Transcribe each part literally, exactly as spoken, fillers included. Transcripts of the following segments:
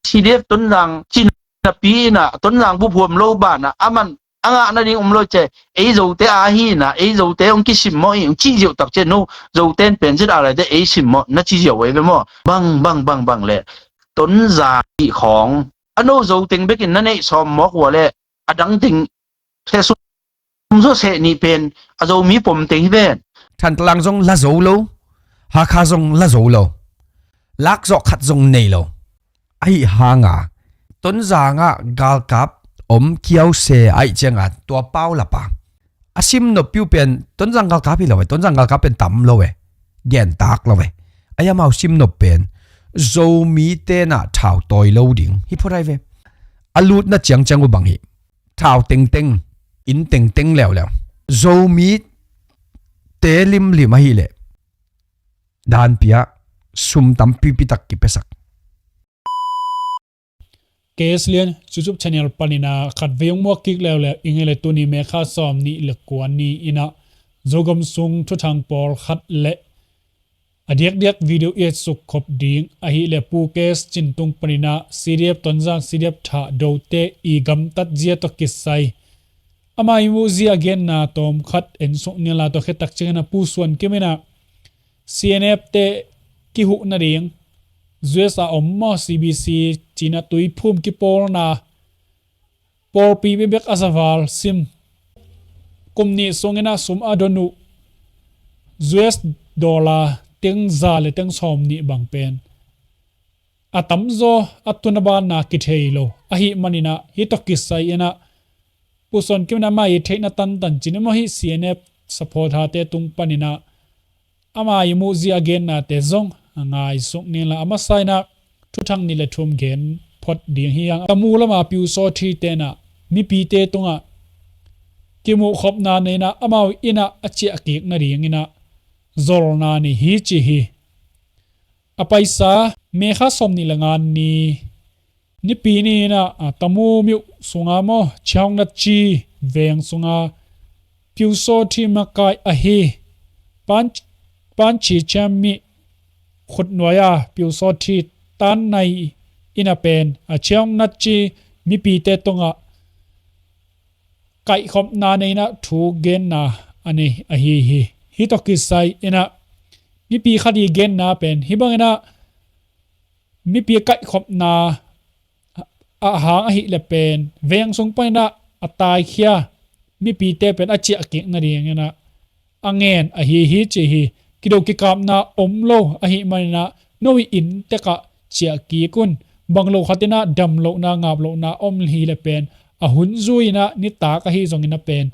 C D F Tonzang cinapi inah Tonzang buphuam lo banah a man a ngah nading um lo ce, ei Zote a hi inah ei Zote hong kisimmawh hi hong cih ziauh tak ce, no Zote in pen zit a laite ei simmawh na ci ziauh uh ei ve maw? Bang bang bang bang le Tonzang hih khawng a no Zoteng bekin na neih sawm mawk uh a le a dangteng khe sum zawseh nih pen a Zomi pom teng hi ven. Thantlang zong la zo lo, Hakha zong la zo lo, lak zawh khat zong nei lo. Ahi hanga Tonzang ah galkap om kiau se aih cianga tua pau lapa a simnop piu pen Tonzang galkap hi lo e, Tonzang galkap pen tam lo e, gentak lo e. Ai amau simnop pen Zomi tenah thau tawi lo ding hi phot ai ve. A lutna ciangciang uh bang hi thau tengteng, inn tengteng leuleu. Zomi te limlim ahileh danpia sum tampipi tak kipiasak. K S Lian YouTube channel panina khat vei hong muak kik leuleu ing e le tuni May kha sawm nih le kua ni inah Zogam sung thuthang pawl khat le a diakdiak video i et suk khop ding ahileh Pu K S Cin tung panina C D F Tonzang C D F Thah Dote i gamtat zia tawh kisai ama i muh zia a genna tawm khat en suk nila tawh khetak ciangina Pu Suan Kim inah C N F te kihuh nading U S a om maw C B C cina tuiphum kipawlna pawlpi bebek a zaval sim kum nih sungin a sum a don uh U S dollar teng za le teng sawm nih bang pen a tamzaw a tun a banna kithei lo. Ahi maninah hih tawh kisai inah Pu Suan Kim inah ama i theihna tantan cin i maw hih C N F supporter te tung paninah ama i muh zia a gennate zong a ngaisuk nila a masa inah thuthang nih le thum gen phot ding hi hang. Tamu lama Piusawthi tenah mipite tungah kimuhkhopna nei inah amau inah a ciahkik nadinginah zolna nei hi ci hi. A paisa May kha sawm nih le nga ni Nipi ni inah, a, Tamu myuh sunga maw, Chiaung Natchi veng sunga Piusawthi makai ahi Pan, Panchi Chiam mi khutnuai a Piusawthi tan nai inah pen, a, Chiaung Natchi mipite tungah kaihkhopna nei inah thu genna a nei ahi hi. Hih tawh kisai inah mipi khat i genna pen hih bang inah mipi kaihkhopna a hang ahileh pen veng sung paninah a taikhia mipite pen a ciahkik nadinginah a ngen ahi hi ci hi. Kido kikapna om lo ahi maninah no i inntekah ciahkik un. Bang lo khatinah damlohna ngaplohna om hileh pen a hun zui inah nitak ahi zongin a pen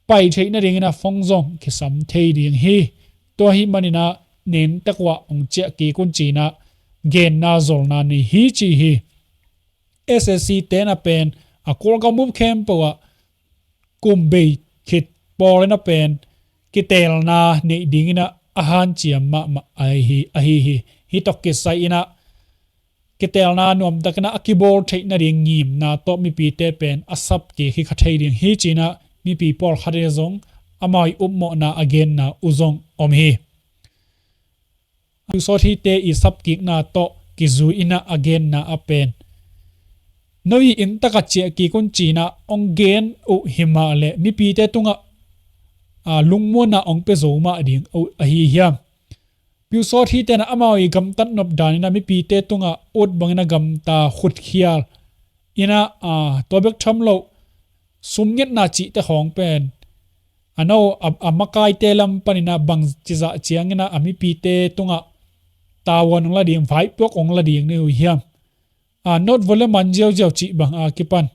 pai theih nadinginah phone zong kisam thei ding hi. Tua ahi maninah nentek uah hong ciahkik un cinah genna zolna nei hi ci hi. S A C tenah pen a Kawlgam bup khempeuh ah kum bei khit pawl inah pen kitelna neih dinginah a hanciam mahmah ahi hi, ahi hi. Hih tawh kisai inah kitelna nuamtakinah a kibawl theih nading ngimna tawh mipite pen a sapkik hi kha thei ding hi cinah mipi pawlkhat in zong amau i upmawhna a genna uh zong om hi. Piusawthite i sapkikna tawh kizui inah a genna a pen no i inntekah ciahkik un cinah hong gen uh himahleh mipite tungah, a, lungmuanna hong pia zo mah ding uh ahi hiam? Piusawthi tenah amau i gamtat nop daninah mipite tungah ut bangin a gamta khutkhial inah, a, tua bek tham loh sumngetna cihte khawng pen a no a, a makaite lam paninah bang cizah cianginah a mipite tungah tavuan hong la ding, vaipuak hong la ding ni uh hiam? A, not vawle man ziauziau cih bang a kipan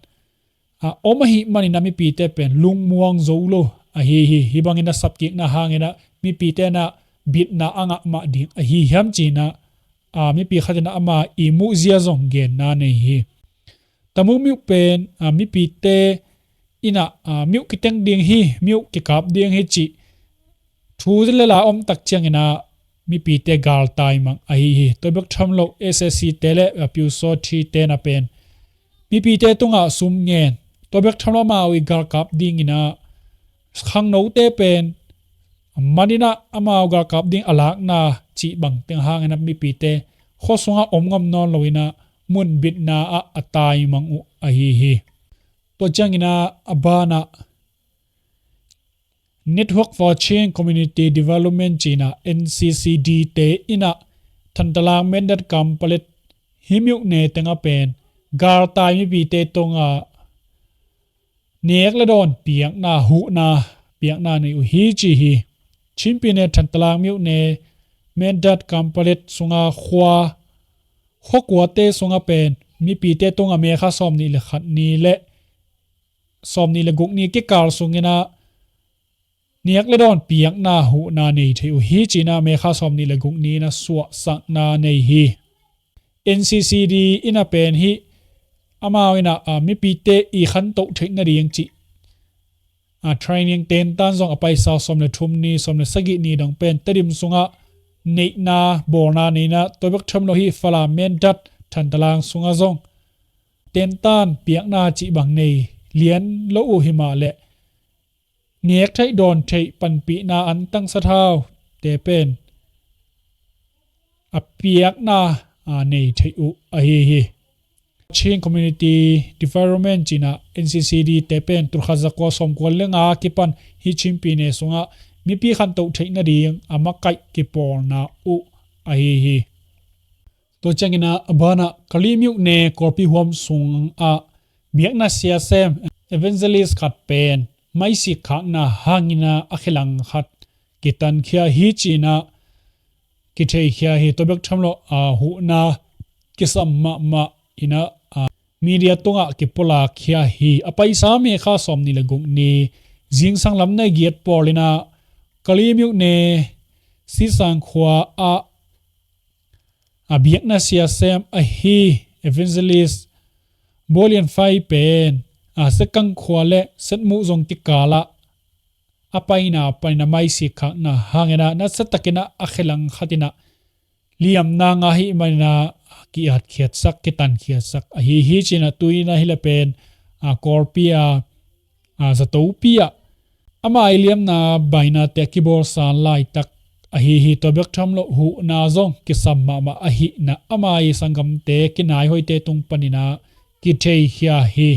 a om ahi maninah mipite pen lungmuang zo lo ahi hi. Hih bangin a sapkikna hanginah mipite inah bitna a ngah mah ding ahi hiam cinah, a, mipi khatinah ama i muhzia zong genna nei hi. Tamu myuh pen, a, mipite inah, a, myuh kiteng ding hi, myuh kikap ding hi cih thu le la om tak cianginah mipite galtai mang ahi hi. Tua bek tham loh S A C te le, a, Piusawthi tenah pen mipite tungah sum ngen, tua bek tham loh amau i galkap dinginah khangnote pen maninah amau galkap ding a lakna cih bangteng hanginah mipite khua sungah om ngam nawn loinah mun bitna ah a taimang uh ahi hi. Tua ciangin ah a banah Network for Chin Community Development ci-in ah N C C D te in ah Thantalang Mindat Kampalet hih myone teng ah pen galtai mipite tungah nek le dawn piakna, huhna piakna nei uh hi ci hi. Chin pyine Thantalang myone Mindat Kampalet sunga khua, khua kuate sungah pen mipite tungah May kha sawmnih le khat ni le sawmnih le guk ni kikal sungin ah nek le dawn piakna, huhna nei thei uh hi ci-in ah May kha sawmnih le guk ni in ah suahsakna nei hi. N C C D in ah pen hih amau in ah, a, mipite i khantoh theih nading cih, a, training tentan zong a paisa sawm le thum ni, sawm le sagih ni dong pen Tedim sungah neihna, bawlna nei in ah, tua bek tham lo hih Falam, Mindat, Thantalang sungah zong tentan piakna cih bang nei lian lo uh hi mah leh, nek theih dawn theih panpihna antang sathaute pen a piakna, a, nei theih uh ahi hi. Chin Community Development ci-in ah N C C D te pen tulkhat zakua sawmkua le nga kipan hih Chin pyine sungah mipi khantoh theih nading a makaih kipawlna uh ahi hi. Tua ciangin ah a banah Kali myone Kawlpi huam sungah biakna siasem, evangelist khat pen maisik khakna hangin ah a khe langkhat kitankhia hi ci-in ah kitheikhia hi. Tua bek tham lo, a, huhna kisam mahmah in ah, a, media tungah kipulakkhia hi. A paisa May kha sawmnih le guk ni zingsang lam nai giat pawl in ah Kali myone Sisang khua ah a biakna siasem ahi evangelist Bolian Fai pen, a, Sekang khua le Setmuh zong kikal ah a paina panin ah maisik khakna hangin ah nasa takin ah a khe langkhat in ah liamna ngah ahih manin ah ki-atkhiatsak, kitankhiatsak ahi hi ci-in ah tu-in ah hi leh pen, a, Kawlpi a, a, zatopi ah ama ii liamna bainate a kibawlsan laitak ahi hi. Tua bek tham lo huhna zong kisam mahmah ahihna, ama ii sanggamte kinaihuaite tung panin ah kitheikhia hi.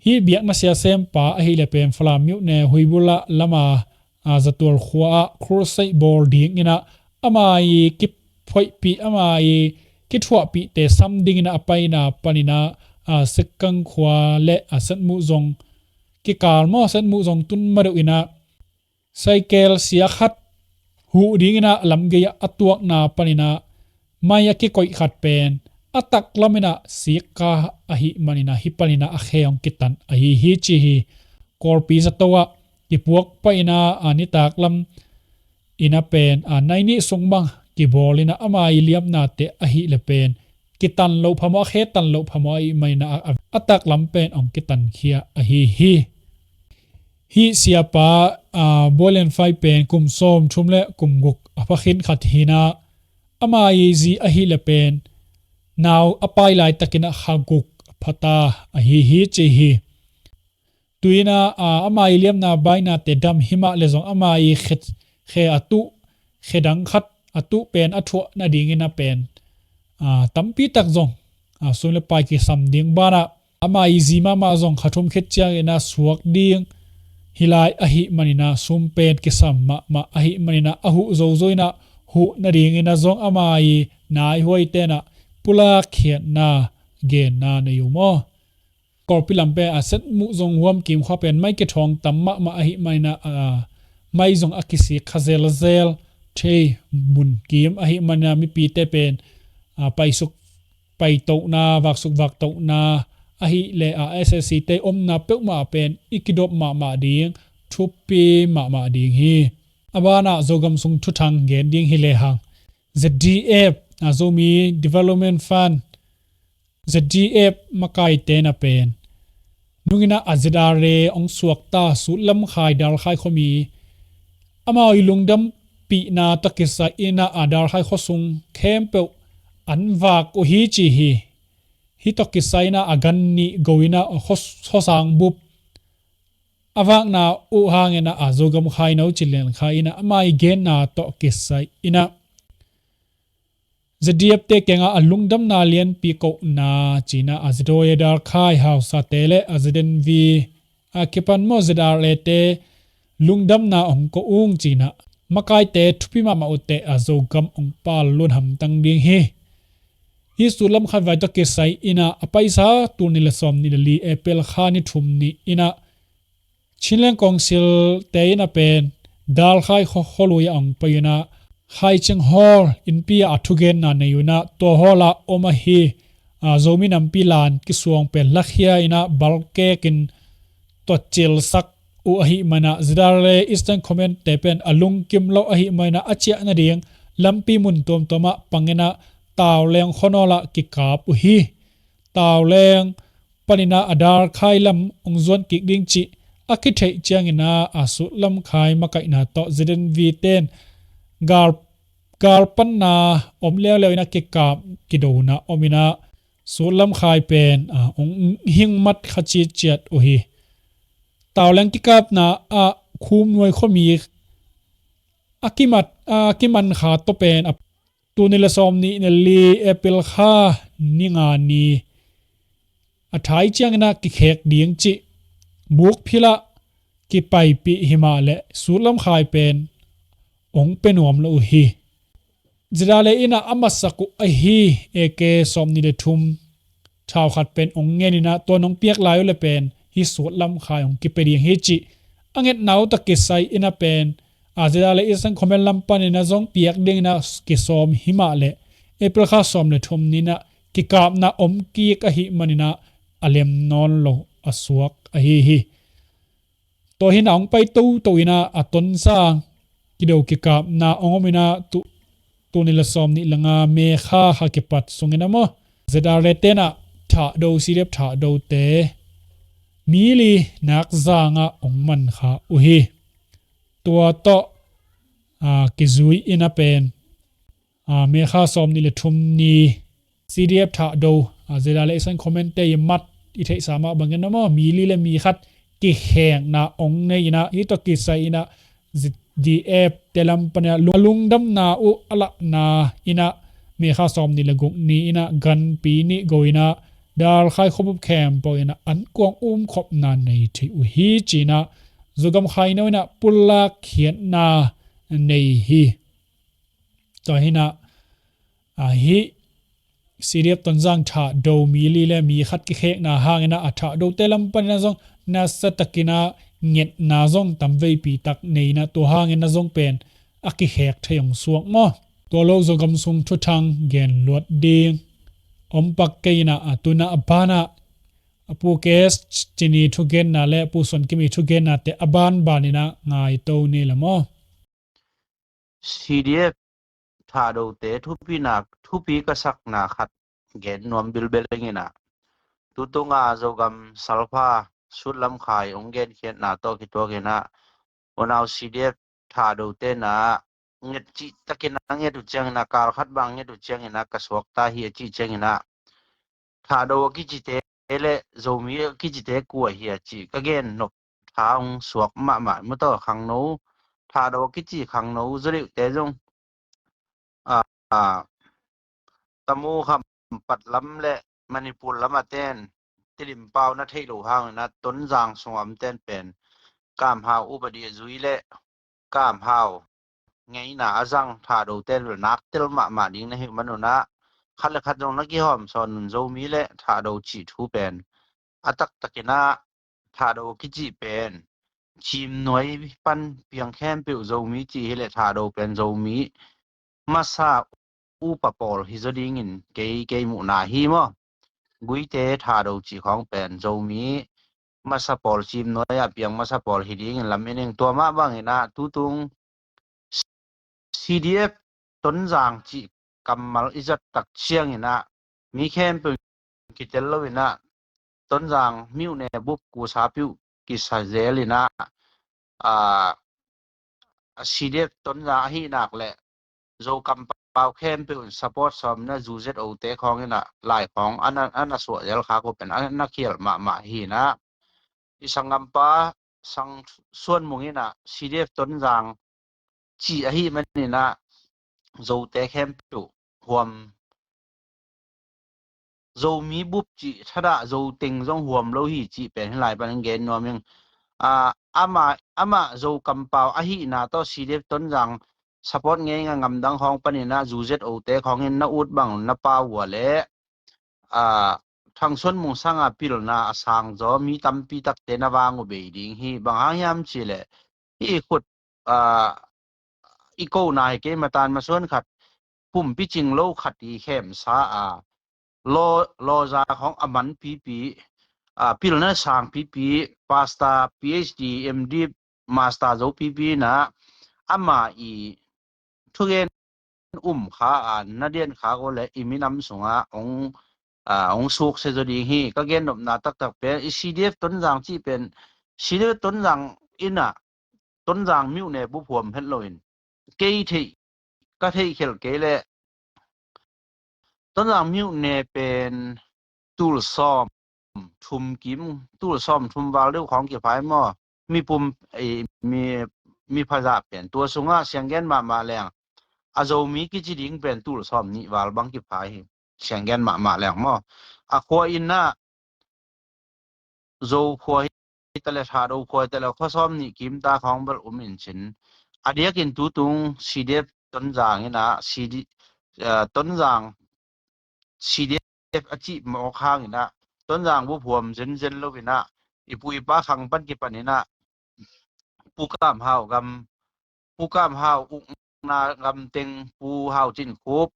Hih biakna siasempa ahih leh pen Falam myone Huibula lama, a, Zatual khua ah crusade bawl dingin ah ama ii kiphoihpih, ama ii kithuahpihte sam dingin ah a paina panin ah, a, Sekang khua le, a, Setmuh zong kikal maw, Setmuh zong tun ma deuh in ah cycle sia khat huh dingin ah lamgei ah a tuakna panin ah mai a kikoih khat pen a taklam in ah sik kha ahih manin ah hih panin ah a khe hong kitan ahi hi ci hi. Kawlpi zato ah kipuak pah in ah, a, nitak lam in ah pen, a, nai nih sung bang kibawl in ah ama ii liamnate ahih leh pen kitan loh phamawh, a khe tan loh phamawh ahih manin ah a, a, a taklam pen hong kitankhia ahi hi. Hih siapa, a, Bolian Fai pen kum sawmthum le kum guk a pha khin khat hi in ah ama ii zi ahih leh pen nau a pai laitakin ah kha guk a pha ta ahi hi ci hi. Tu-in ah, a, ama ii liamna bainate dam hi mah leh zong ama ii khe, khe a tuh, khe dang khat a tuh pen a thuah nadingin ah pen, a, tampi tak zong, a, sum le pai kisam ding banah ama ii zi mahmah zong kha thum khit ciangin ah suak ding hi lai ahih manin ah sum pen kisam mahmah ahih manin ah a huh zozo in ah huh nadingin ah zong ama ii naihuaite in ah pulakkhiatna genna nei uh maw. Kawlpi lam pen, a, Setmuh zong huam kim khua pen mai kithawng tam mahmah ahih manin ah, a, mai zong a kisik kha zelzel thei mun kim ahih manin ah mipite pen, a, paisuk paitohna, vaksuk vaktohna ahih leh, a, S S C te omna peuhmah pen i kidop mahmah ding, thupi mahmah ding hi. A banah Zogam sung thuthang gen ding hi lehang Z D F, a, Zomi Development Fund, Z D F makaite in ah pen nungin ah a Z R A hong suakta Sutlam Khai, Dalkhai khuami amau ii lungdampihna tawh kisai in ah a Dalkhai khuasung khempeuh an vak uh hi ci hi. Hih tawh kisai in ah a gan nih go in ah khuasang bup a vakna uh hangin ah a Zogam Khaino Cin Lian Khai in ah ama ii genna tawh kisai in ah ZDF te kiangah a lungdamna lianpi kohna cinah a ZOA Dalkhai hausate le a ZNV a kipan maw ZRA te lungdamna hong ko ung cinah makaite thupi mahmah uhteh a Zogam hong pal lun hamtang ding hi. Hih Sutlam Khai vai tawh kisai inah a paisa tul nih le sawm nih le li April kha ni thum ni inah Chinland Council te inah pen Dalkhai khualui ah hong pai inah Khai Cheng Hall innpi ah a thugenna nei uh inah tua hall ah om ahi a Zomi nampi lan kisuang pen lakhia inah balkek in tua cilsak uh ahih manah ZRA Eastern Command te pen a lungkim lo ahih manah a ciah nading lampi mun tuamtuam ah pang inah Tauleng khuanawl ah kikap uh hi. Tauleng paninah a Dalkhai lam hong zuan kik ding cih a kitheih cianginah a Sutlam Khai makaihna tawh ZNV ten gal, galpanna om leuleu inah kikap kidona om inah Sutlam Khai pen a hong hingmat kha citciat uh hi. Tauleng kikapna ah Khum Nuai khuami a kimat a kiman kha tawh pen a tul nih le sawm nih le li April kha ni nga ni a thai cianginah kikhek ding cih bukphil ah kipaipih hi mah leh Sutlam Khai pen hong pia nuam lo uh hi. ZRA inah a masak uh ahi AK sawm nih le thum thau khat pen hong ngen inah tua nong piak lai uh le pen hih Sutlam Khai hong kipia ding hi cih a ngetna uh tawh kisai inah pen a ZRA Eastern Command lam paninah zong piak ding inah kisawm hi mah leh April kha sawm le thum ni inah kikapna om kik ahih maninah a lem nawn lo a suak ahi hi. Tua hinah hong pai toto inah a Tonzang kido kikapna hong om inah tu tul nih le sawm nih le nga May kha kha kipat sungin a maw ZRA tenah Thahdo CDF Thahdo te mi li Nakzang ah hong man kha uh hi. Tua tawh a kizui inah pen a May kha sawm nih le thum ni CDF Thahdo a ZRA Eastern Command te i mat i theihsa mah bangin a maw mi li le mi khat kikhekna hong nei inah hih tawh kisai inah ZDF te lam paninah lung, lungdamna uh a lahna inah May kha sawm nih le guk ni inah ganpi nih go inah Dalkhai khuabup khempeuh inah an kuang umkhopna nei thei uh hi cinah Zogam Khaino inah pullak khiatna nei hi. Tua hinah a hih CDF Tonzang Thahdo mi li le mi khat kikhekna hanginah a Thahdo te lam paninah zong nasa takinah ngetna zong tamveipi tak nei inah tua hanginah zong pen a kikhek thei hong suak maw. Tua lo Zogam sung thuthang gen luat ding om pak kei inah a tunah a banah a Pu Kes Cini thugenna le Pu Suan Kimi thugenna te a banbaninah ngaito ni le maw. CDF Thahdo te thupina, thupi ka sakna khat gen nuam bilbel inginah tutunga Zogam Salpha Sutlam Khai hong genkhiatna tawh kituak inah unau CDF Thahdo tenah nget cih takin a nget uh ciangin a kal khat bang nget uh ciangin a ka suakta hi a cih ciangin a Thahdo a kicite le Zomi a kicite kua hi a cih ka gen nop tha hong suak mahmah. Mutaw khangno Thahdo a kici khangno zaw deuhte zong a, a, Tamu kham patlam le Manipur lam a ten tilimpau na theih loh hangin a Tonzang sungah om ten pen Kam Hau upadi a zui le Kam Hau ngeina a zang Thahdo ten bel nak tel mahmah ding na hih man un a khat le khat zong na kihawm sawn un. Zomi le Thahdo cih thu pen a taktakin a Thahdo kicih pen Cimnuai pan piang khempeuh Zomi cih hi le Thahdo pen Zomi masa upa pawl hi zaw dingin kei, kei muhna hi maw. Guite Thahdo cih khawng pen Zomi masa pawl, Cimnuai a piang masa pawl hi dingin lam in eng tua mah bangin a tutung CDF Tonzang cih kammal i zat tak ciangin a mi khempeuh kitel loin a Tonzang miuh ne bup kusa piuh kisa zelin a, a, a CDF Tonzang ahih nak le Zo kampau khempeuh in support sawm na zu zet ote khawngin a lai khawng a na, a na suah zel khak uh pen a na khial mahmah hi na. I sanggampa Sang Suan Mung in a CDF Tonzang cih ahih manin a Zote khempeuh huam, Zomi bup cih thadah Zo teng zong huam lo hi cih pen hih lai panin gen nuam ing. Ah, amah, amah Zo kampau ahihna tawh C D F Tonzang support ngeinga ngamdang khawng panin ah zu Z O te khawngin na ut bang na pau uh a leh, ah, Thangsuan Mung sanga pilna a sang zaw mi tampi takte na vang uh bei ding hi. Bang hang hiam cih leh hih khut, ah, i kona hi kei matan masuan khat pumpi cing lo khat i khemsa a, law, lawza khawng a man pipi, ah, pilna sang pipi, pastor, P H D, M D, master zo pipi na, ama i thugen um kha a, na dian kha ko le i minam sunga ong, ah, ong suk se zo ding hi. Ka gen nopna taktak pen i C D F Tonzang cih pen, C D F Tonzang ina, Tonzang miuh ne bup huam het lo in, kei theih, ka theih khelh kei le Tonzang miuh ne pen tul sawm thum kim, tul sawm thum val deuh khawng kiphai maw? Mipum, eh, mi, mi phazah pen tua sungah sianggen mahmah leng a Zomi kici ding pen tul sawm nih val bang kiphai hi. Sianggen mahmah leng maw? A khua ina Zo khua hi ta le, Thado khua hi ta le, khua sawm nih kim ta khawng bel um in cin. A diakin tutung C D F Tonzang ina, C D, eh, Tonzang C D F a cih mawk hang ina, Tonzang bup huam zenzen lo ina, i pu i pa khang pan kipan ina, Pu Kam Hau gam, Pu Kam Hau ukna gam teng, Pu Hau Cin Khup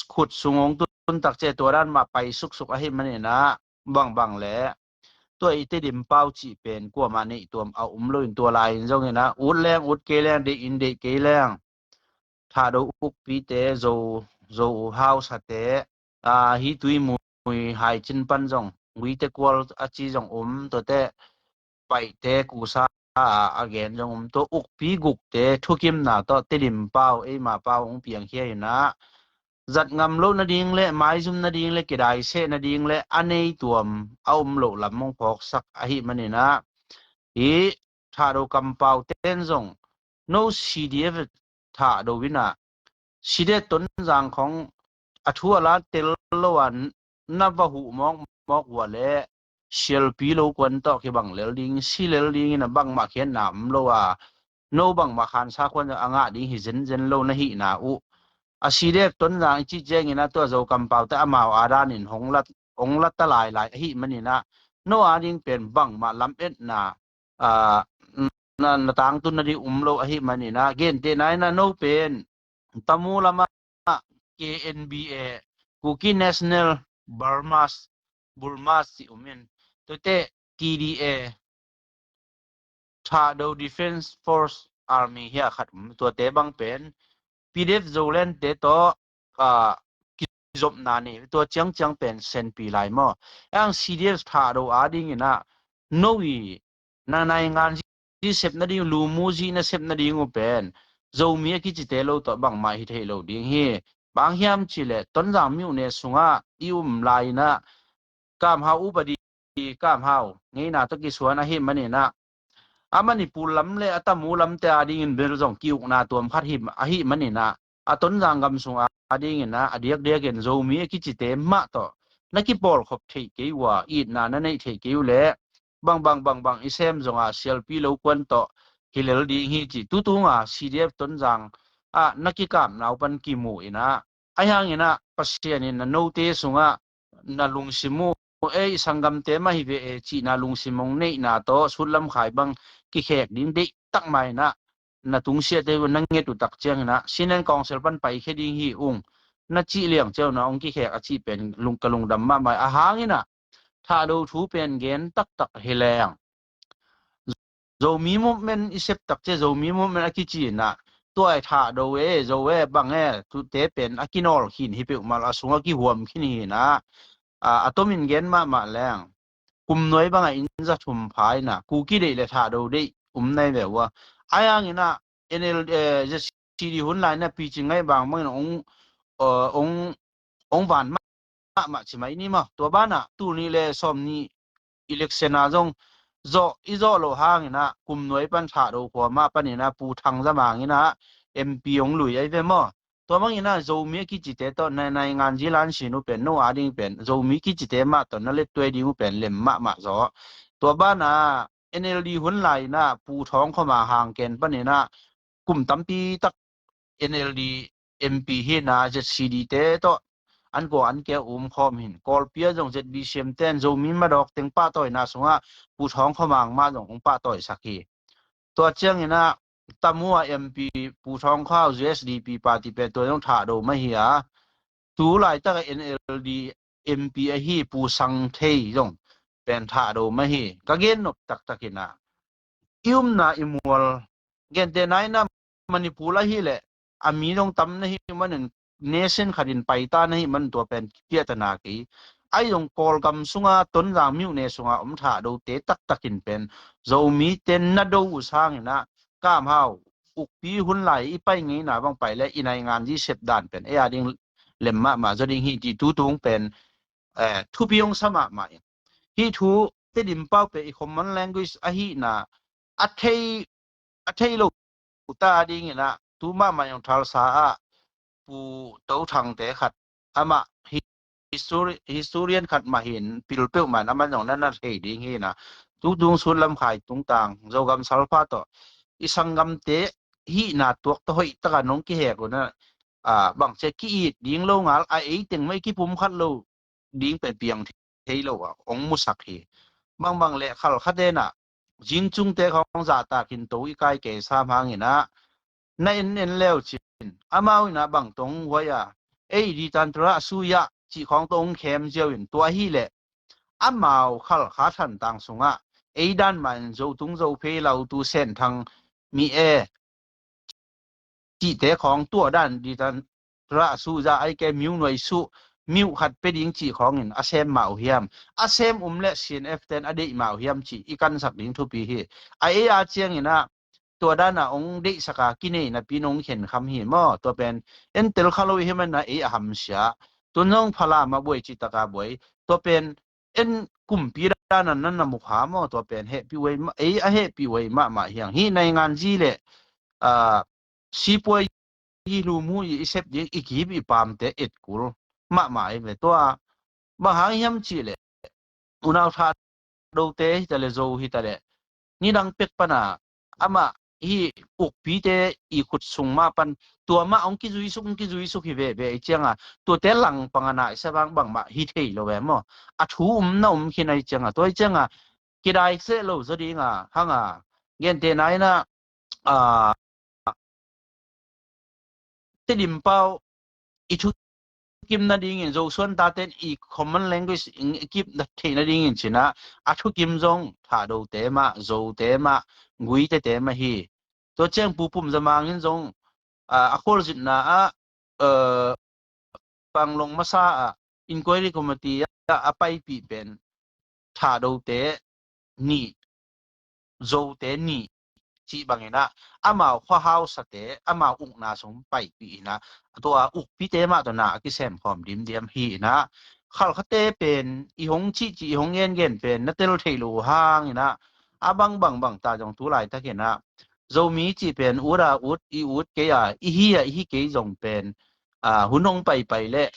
khut sung ong tun tak cia tua dan mah pai suksuk ahi manin ah, bangbang le tua i Tedim pau cih pen kuamah neih tuam a um lo in tua lai in zong in ah, ut leng ut kei leng, deih in deih kei leng, Thado ukpite, Zo, Zo hausate, a, hi Tuimui, Haicin pan zong, Guite kual a ci zong um, tuate, Paihte kusa a, a gen zong um, tua ukpi gukte thukimna tawh Tedim pau, eima pau hong piangkhia in ah, zat ngam loh nading le, maizum nading le, kidai seh nading le, a nei tuam a um loh lam hong phawksak ahi manin ah, hi Thado kampau ten zong, no C D F Thado in ah, C D F Tonzang khong a thu a la tel lo a, na va huh mawk mawk uh a le, sialpi lo kuan tawh kibang lel ding, si lel ding in ah bangmah khiatna om lo a, no bangmah khansa kuan a ngah ding hi zenzen lo na hihna uh. A C D F Tonzang i cih ciangin ah tua Zo kampaute amau a danin hong la, hong la ta lailai ahi manin ah, no a ding pen bangmah lametna, a, na, na tangtun nading um lo ahi manin ah, gentehna in ah no pen Tamu lamah K N B A, Kuki National Burmas, Burmas ci um in, tuate T D A, Thado Defense Force Army hi a khat um, tuate bang pen P D F Zoland te tawh, a, kizopna nei, tua ciangciang pen senpi lai maw? Ang C D F Thado a ding in ah, no i, na naingan zi sep nading, lumu zi na sep nading uh pen Zomi a kicite lo tawh bangmah hi thei lo ding hi. Bang hiam cih leh Tonzang miuh ne sungah i um lai in ah, Kam Hau upadi, Kam Hau ngeina tawh kisuan ahi manin ah, a Manipur lam le a Tamu lamte a dingin bel zong ki-ukna tuam khat hi, ahi manin ah, a Tonzang gam sung a dingin ah, a diakdiakin Zomi a kicite mah tawh na kipawlkhop theih kei uh a, itna na neih theih kei uh leh, bangbang bangbang i sem zong a, sialpi lo kuan tawh hi lel ding hi ci, tutung a C D F Tonzang ah na kikapna uh pan kimu in ah, ahi hangin ah Pasian in na note sungah na lungsim uh, ei, sanggamte mah hi ve e cihna lungsim hong neihna tawh sutlam khai bang kikhek ding deih tak mah in ah, na tungsiahte uh na nget uh tak ciangin ah, Senior Council pan paikhia ding hi ung, na cih liang ciau na hong kikhek a cih pen lung, ka lungdam mahmah a hangin ah, Thado thu pen gen taktak hi leng, Zomi movement i sep tak cia, Zomi movement a kici in ah, tua i Thado e, Zo e, bang e, tute pen a kinawl khin hi peuhmah lo, a sung a kihuam khin hi in ah, a, a tomin gen mahmah leng, kum nuai bang a inn za thum pha in ah, Kuki deih le Thado deih um nai ve uh a. Ahi hangin ah, N L, eh, Z C D hun lai in ah picing ngai bangbang in ah, ong, eh, ong, ong van mahmah ci mai ni maw. Tua banah, tul nih le sawm nih election ah zong, zawh, i zawh loh hangin ah, kum nuai pan Thado khua mah panin ah, Pu Thang Za Mang in ah, M P hong lui ahi ve maw. Tua bangin ah Zomi a kicite tawh na, naingan zilan sin uh pen no a ding pen Zomi kicite mah tawh na lettuai ding uh pen lem mahmah zaw. Tua banah N L D hun lai inah Pu Thawng Khua Mang hang ken paninah kum tampi tak N L D M P hinah Z C D te tawh an kua an kia um khawm hin. Kawlpi ah zong Z B C M ten Zomi madawk teng pahtawina sungah Pu Thawng Khua Mang mah zong hong pahtawisak hi. Tua cianginah Tamu ah M P Pu Thawng Khua U S D P party pen tua zong thahdo mah hi a, tu laitak a N L D M P ahi Pu Sang Thei zong pen thahdo mah hi. Ka gen nop taktakinah i umna i mual, gentehna inah Manipur ahileh a mi zong tam na hi manin nation khatin paita na hi man tua pen piahtana kei. Ai zong Kawlgam sunga Tonzang myone sunga om thahdote taktakin pen Zomi ten na do uh sanginah kamhau ukpi hun lai i pai ngeina bang pai le i naingan zi sep dan pen ei a ding lem mahmah zaw ding hi ti tutung pen eh, thupi hong sa mahmah in. Hih thu Tedim pau pen i common language ahihna a thei a thei lo ta dinginah tu mahmah hong thalsa ah Pu To Thangte khat amah hi-, histori-, historian khat mah hin pil peuhmah in amah zong na na thei ding hinah tutung Sutlam Khai tungtang Zogam Salpha tawh i sanggamte hihna tuak tawh hoih taka nong kihek unah bangcia ki-it ding lo ngal a eiteng mah i kipum khat lo ding pen piang thei lo a hong musak hi. Bangbang le Khalkha tenah zingcungte khawng zahtakin to i kai kei sam hanginah na en en leu cin amau inah bang tong huai a ei ditantura a sui ah cih khawng tong khem ziau in tua hileh amau Khalkha thantang sungah ei dan mah in Zotung Zophei Lautu Senthang mi e cihte khawng tua dan ditan ra a suh za ai ke miu nuai suh miu khat pe ding cih khawngin a sem mah uh hiam? A sem um le C N F ten a deih mah uh hiam cih i kansak ding thupi hi. A ei a cianginah tua dana ong deihsaka kinei napi nong khenkham hi maw? Tua pen en tel kha lo i himanna ei a hamsia. Tun zong Falam a buai cih taka buai. Tua pen en kumpi dana nan na mukha maw? Tua pen hehpih uai mah, ei a hehpih uai mahmah hiang hi. Naingan zi le sipuai hi lumu i sep ding i kip i pamte etkul mahmah i ve. Tua bang hang hiam cih le unau tha dote hitaleh zo hitaleh nidang pek pana amah hi ukpite i khut sung mah pan tua mah hong kizuisuk hong kizuisuk hi veve i cianga tuate langpang a naisa bang bangmah hi thei lo ve maw? A thu um na um khin a i cianga tua i cianga kidai seh lo zaw dinga hanga gentehna inah Tedim pau i thukim nadingin Zosuan taten i common language i kip theih nadingin cinah a thukim zong Thahdote mah, Zote mah, Guitete mah hi. Tua ciang Pu Pum Za Mang in zong a khualzinna ah panglong masa ah inquiry committee ah a paipih pen Thahdote nih, Zote nih cih banginah amau khuahausate amau ukna sung paipih inah tua ukpite mah tawh na a kisem khawm dimdiam hi inah Khalkhate pen i hong cihcih i hong gengen pen na tel theih lo uh hanginah a bangbang bangta zong tu laitakinah Zomi cih pen ut a ut i ut kei a i hi a i hi kei zong pen hun hong paipai leh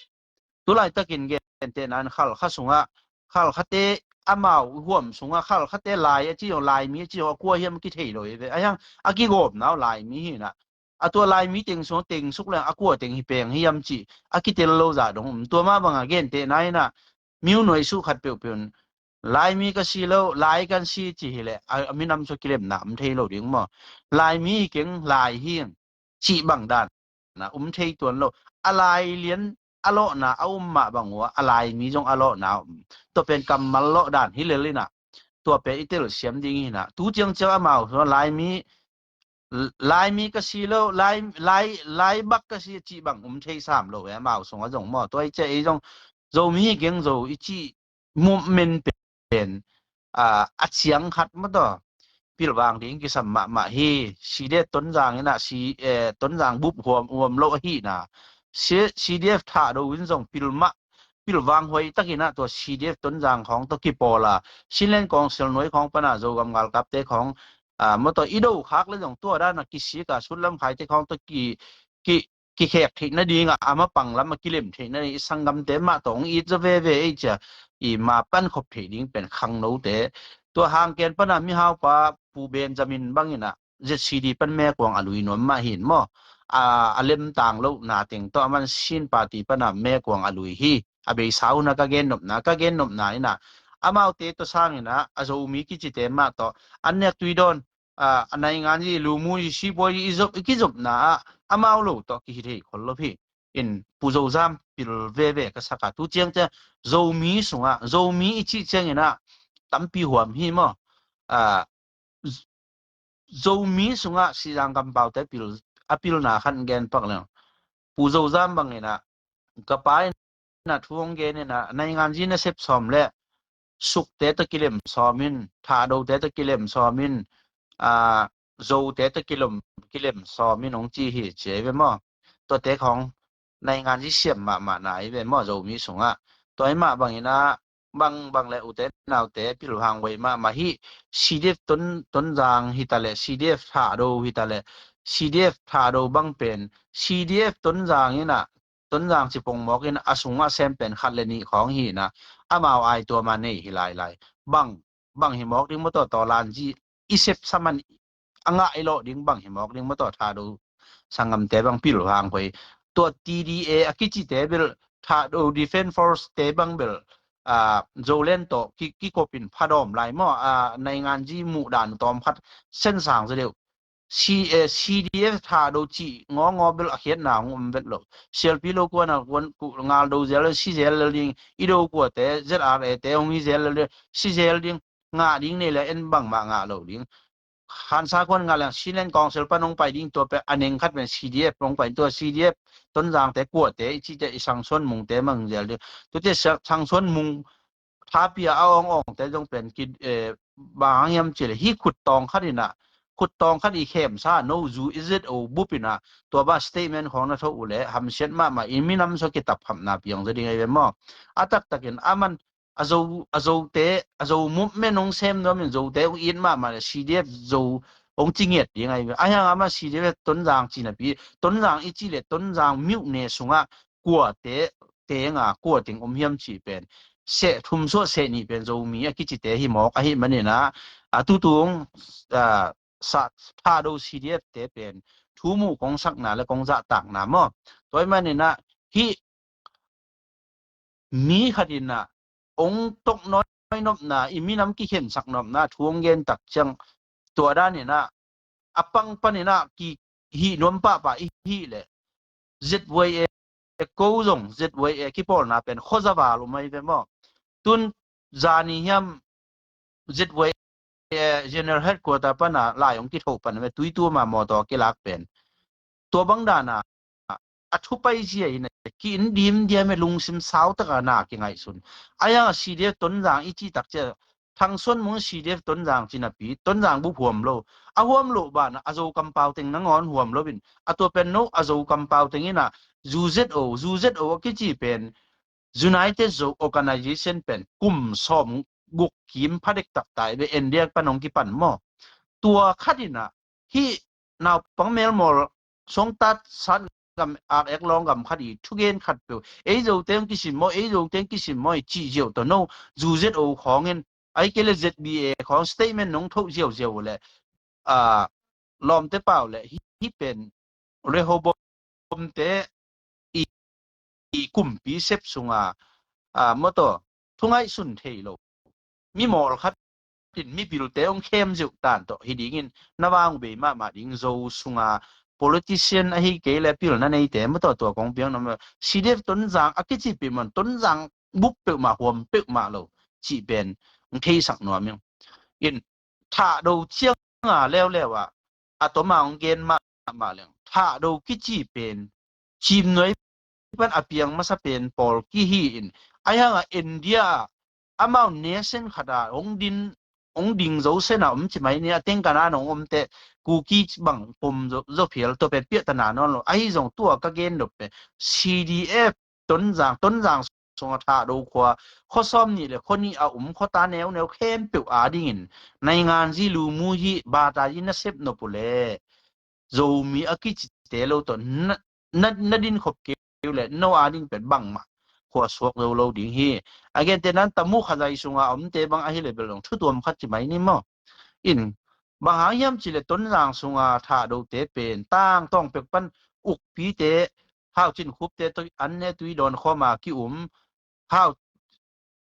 tu laitakin gentehna in Khalkha sungah Khalkhate amau huam sungah Khalkhate Lai a ci zong Laimi a ci zong a kua hiam kithei lo i ve a hiang a kigawmna uh Laimi hinah a tua Laimi teng sungah teng suk leng a kua teng hi peng hiam cih a kitel lo zah dong um tua mah banga gentehna inah miu nuai suh khat peuhpeuh in Laimi ka si lo Lai kan si ci hileh a minam sua kilemna um thei lo ding maw? Laimi hi keng Lai hi cih bang dan na um thei tuan lo. A Lai lian a lawhna a um mah bang uh a Laimi zong a lawhna a um. Tua pen kammal lawh dan hi lel inah tua pen i telsiam ding hinah tu ciangciang amau Laimi Laimi ka si lo Lai Lai Lai bak ka si cih bang um thei sam lo e amau sungah zong maw? Tua i ciah ei zong Zomi hi keng Zo i cih movement pen a ciang khat maw taw pilvang ding kisam mahmah hi. C D F Tonzang inah si Tonzang bup huam huam lo ahihna C D F Thahdo in zong pilmah pilvang huai takinah tua C D F Tonzang khawng tawh kipawl a Chinland Council nuai khawng pana Zogam galkapte khawng maw taw i do khak le zong tua dana kisika Sutlam Khaite khawng tawh ki ki kikhek theih nadingah a mapang lam a kilem theih nading i sanggamte mah tawh hong it zaw veve ei cia, i ma pan khop theih ding pen khangnote. Tua hangken pana mihaupa Pu Benjamin banginah Z C D pan mekuang a lui nuam mah hin maw, a, a lemtang loh na teng tawh a man sin party pana mekuang a lui hi. A beisa huna ka gennopna, ka gennopna inah amaute tawh sanginah a Zomi kicite mah tawh an nek tui dawn, a, a naingan i lumu i sipuai i zop i kizopna ah amau lo tawh kihi thei khol lo hi. In Pu Zozam pil veve ka saka tu ciang ciang Zomi sungah Zomi i cih cianginah tampi huam hi maw? A, Zomi sungah Sizang kampaute pil, a pilna khan gen pak leng Pu Zozam banginah ka pa inah thu hong geninah naingan zi nasep sawm le sukte tawh kilem sawmin, thahdote tawh kilem sawmin, a, zote tawh kilem, kilem sawmin hong ci hi ci ei ve maw? Tuate khawng naingan zi siam mahmah na ei ve maw Zomi sungah? Tua hi mah banginah bang bang le ute naute pilhang wei mahmah hi. C D F Ton, Tonzang hita le C D F Thahdo hita le C D F Thahdo bang pen C D F Tonzang inah Tonzang cipong mawkin a sungah sem pen khat le nih khawng hinah amau ai tua ma nei hi lailai. Bang bang hi mawk ding maw tawh tawlan zi i sep saman a ngah i lawh ding bang hi mawk ding maw tawh Thahdo sanggamte bang pilhang koi. Tua T D A a kicite bel Thahdo Defense Force te bang bel, a, Zoland tawh ki, kikopin phadawm lai maw, a, naingan zi muhdan tawm khat sensang zaw deuh. C, eh, C D F Thahdo cih ngawngaw bel a khiatna hong om vet lo. Sialpi lo kuana kuan ngal do zel si zel ding i do kuate Z R A te hong hi zel ding si zel ding ngah ding nei le en bangmah ngah lo ding. Hansa kuan ngah leng Chinland Council pan hong pai ding tua pe a neng khat pen C D F hong pai tua C D F Tonzangte kuate i cite i Sangsuan Mungte mang zel ding. Tute Sangsuan Mung thapia a awng awngte zong pen ki, eh, bang hang hiam cih le hi khut tawng khat inah khut tawng khat i khemsa no zu i Z O bup inah tua ba statement khawng na tho uh le hamsiat mahmah i minam saw kitap hamna piang zaw ding ei ve maw? A taktakin a man a zo, a zote a zo movement hong sem nuamin zote hong it mahmah le C D F zo hong ci ngiat ding ei ve. A hiang a man C D F Tonzang cinapi Tonzang i cih le Tonzang miuh ne sungah kuate tenga kua ting om hiam cih pen seh thum suah seh nih pen Zomi a kicite hi mawk ahi maninah a tutung, a, sa, Thahdo C D F te pen thu muh kong sakna le kong zahtakna maw? Tua hi maninah hih mi khat inah ong tok nawi nopna i minam kikhensak nopna thu ong gen tak ciang tua daninah a pang paninah ki hih nuam pahpah i hih leh Z Y A ko zong Z Y A kipawlna pen khuazaval um ahi ve maw? Tun zani hiam Z Y A General Headquarter pana lai ong kitho pan ve tuitu ma mawtaw kilak pen tua bang dana a thupai zia in ki in dim diam e lungsim sau taka na kingaihsun. A yang a C D F Tonzang i cih tak cia Thangsuan Mung C D F Tonzang cinapi Tonzang bup huam lo. A huam lo bana a zo kampau teng nangawn huam lo in a tua pen no a zo kampau teng ina zu Z O zu Z O a kici pen United Zo Organization pen kum sawm guk kim phadek tak tai ve India pan hong kipan maw? Tua khat ina hih naupang melmawl songtat sat gam ak ek lawng gam khat i thugen khat peuh ei zo teng kisim maw ei zo teng kisim maw i cih ziau tawh no zu Z O khawngin ai kei le Z B A khawng statement nong thoh ziauziau le a lawmte pau le hih pen Rehoboam te i, i kumpi sep sunga a mawtaw thungaihsun thei lo mimawl khat in mipilte hong khem zeuh tan tawh hi dingin na vang bei mahmah ding zo sunga politician ahi kei le pilna neite mawtaw tua kong piang na C D F Tonzang a kici peuhmah Tonzang bup peuhmah huam peuhmah lo cih pen hong theisak nuam ing. In thahdo cianga leuleu ah a toma hong gen mahmah leng thahdo kici pen cimnuai pan a piang masa pen pawl kihi in a hianga India ah amau nation khata hong din hong ding zo sena om ci mai ni a tengkana nong omte Kuki bang pom zo phial to pen piahtana nawn lo ahi zong tua ka gen dop pen C D F Tonzang Tonzang sunga thahdo khua khuasawm nih le khua nih a um khuata neuneu khempeuh a dingin naingan zi lumu hi bata zi nasep nop uh le Zomi a kicite lo tawh na, na din khop kei uh leh no a ding pen bangmah khua suak zo lo ding hi. A gente nan tamu kha zai sunga omte bang ahi leh bel dong thutuam khat ci mai ni maw. In bang hang hiam ci leh Tonzang sunga thahdote pen tangtawng pek pan ukpite, hau cin khupte, tui an ne tui dawn khawma ki um, hau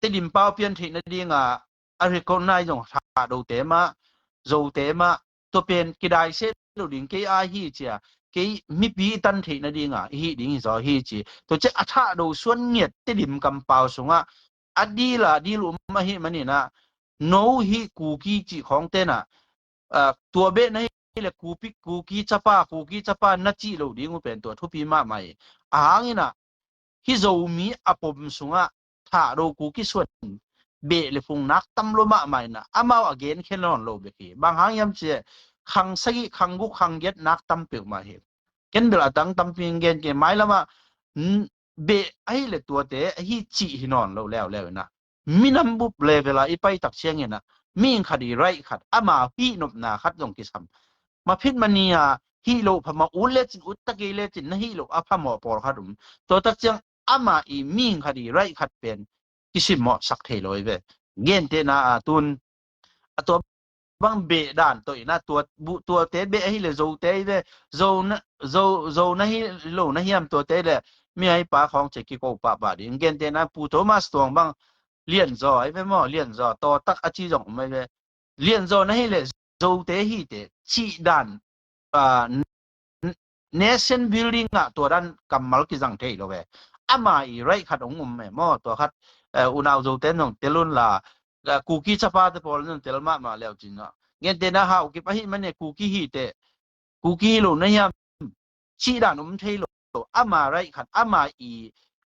Tedim pau pian theih nadinga a recognize zong thahdote mah, Zote mah, tua pen kidai se lo ding kei a hi cia, kei mipi i tan theih nadinga i hih ding hi zaw hi ci. Tua cia a thahdo suan ngiat Tedim kampau sungah a dila dil um ahi maninah no hi Kuki cih khawng tenah tua beh na hi le Kupi, Kuki capa, Kuki capa na cih lo ding uh pen tua thupi mahmah hi. A hanginah hi Zomi a pom sungah thahdo Kuki suan beh le phung nak tam lo mahmah inah amau a gen khe nawn lo bek hi. Bang hang hiam ci leh khang sagih, khang guk, khang giat nak tam peuhmah hi. Ken bel a tang tampi gen ke mailamah beh ahi le tuate ahi cih hi nawn lo leuleu inah minam bup level a i paitak cianginah mihing khat i right khat ama hih nopna khat zong kisam. Maphit mania hih loh phamawh ut lecin, utta kei lecin na hih loh a phamawh pawlkhat um. Tua tak ciang ama i mihing khat i right khat pen kisim mawhsak thei lo i ve. Gentehna a tun a tua bang beh dan tawh inah tua, tuate beh ahi le Zote i ve. Zo na, Zo, Zo na hi lo na hiam tuate le mi ai pa khawng ce kiko pahpah ding. Gentehna Pu Thomas Tuang bang Lianzaw i ve maw, Lianzaw tawtak a ci zong um i ve. Lianzaw na hi le Zote hi te cih dan nation building ah tua dan kammal kizang thei lo ve. Ama i right khat hong um e maw, tua khat unau Zote nong tel un la, Kuki capa te pawl nong tel mahmah leu cin ah. Gentehna Haokip ahi mane Kuki hi te, Kuki hi lo na hiam cih dan um thei lo. Ama right khat, ama i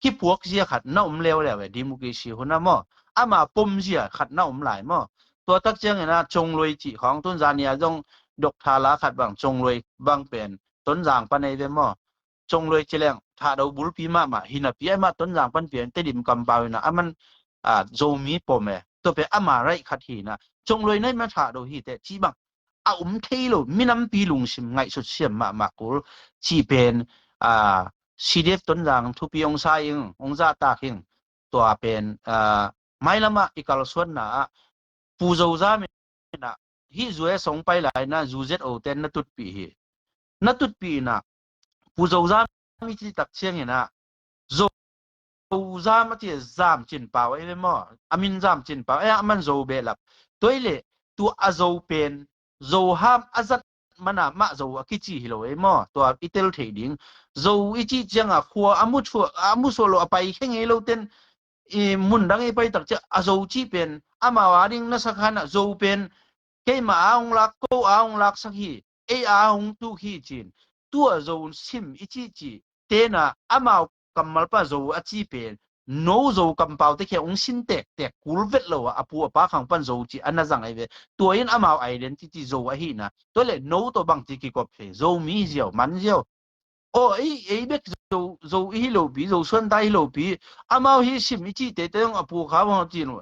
kipuak zia khat na um leuleu e, democracy hun a maw. Ama pom zia khat na um lai maw. Tua tak ciangin a Congloi cih khawng tun zania zong Doctor la khat bang Congloi bang pen Tonzang pan ei ve maw. Congloi ci leng thahdo bulpi mahmah hi napi ai mah Tonzang pan pian Tedim kampau inah aman Zomi pom e. Tua pen ama right khat hi inah Congloi nai mah thahdo hi te cih bang a um thei lo, minampi lungsim ngaihsut siam mahmah kul cih pen C D F Tonzang thupi hong sa ing, hong zahtak ing. Tua pen mailamah i kalsuanna ah Pu Zozam inah hih zu e song pai lai inah zu zet o ten na tutpih hi. Na tutpih inah Pu Zozam i cih tak cianginah Zozam a ci zam cin pau ei ve maw. A min zam cin pau ei a man Zo behlap. Tua i le tua a Zo pen Zo ham a zat mana mah Zo a kici hi lo ei maw. Tua i tel thei ding. Zo i cih cianga khua a mu suah lo a pai khe ngei lo ten i mundang i pai tak ciah a Zo cih pen amau a ding na sakhan a Zo pen keima a hong lak, ko a hong laksak hi, ei a hong tuk hi cin. Tua Zo sim i cih cih tena amau kammal pa Zo a ci pen no Zo kampau te khia hong sin tektek kul vet lo a, a pu a pa khang pan Zo ci a na zang ai ve. Tua in amau identity Zo ahina tua le no tawh bangci kikop thei, Zomi ziau man ziau. Aw ei, ei bek Zo, Zo i hi lopi, Zo suanta i hi lopi. Amau hi sim i cih tete hong a pu kha bang cin uh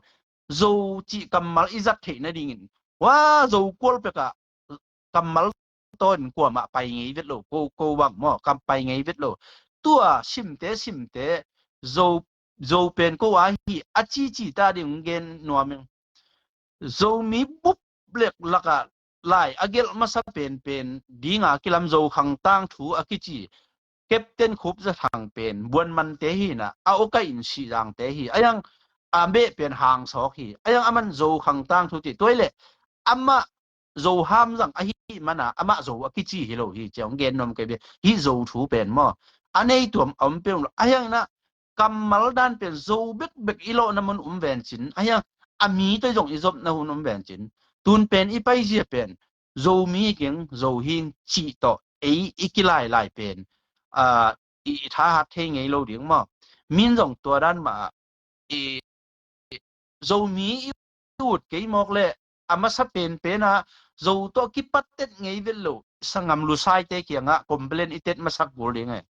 Zo cih kammal i zat theih nadingin hua Zo kual pekah kammal tawnin kuamah pai ngei vet lo, ko, ko bang maw kam pai ngei vet lo. Tua simte simte Zo, Zo pen ko a hi a cici ta ding gen nuam ing. Zomi bup lek lakah lai a gelh masa penpen dinga kilam Zo khang tangthu a kici Captain Khup Za Thang pen buanmante hina a okai in sihzangte hi. Ayang a beh pen hangsawk hi. Ayang aman Zo khang tangthu ti tuai le amah Zo ham zang ahi mana amah Zo a kici hi lo hi ciang gen nuam kei bia hi Zo thu pen maw. A nei tuam a om pen lo ayang na kammal dan pen Zo bekbek i lawhna mun um vencin ayang a mi toi zong i zopna hun um vencin tun pen i paizia pen Zomi keng Zo hing cih tawh ei i kilailai pen i thahat thei ngei lo ding maw. Min zong tua dan mah i Zomi i ut kei mawk le a masa penpen a Zo tawh kipattet ngei vet lo sangam lusaite kiangah complain i tet masak gul ding e.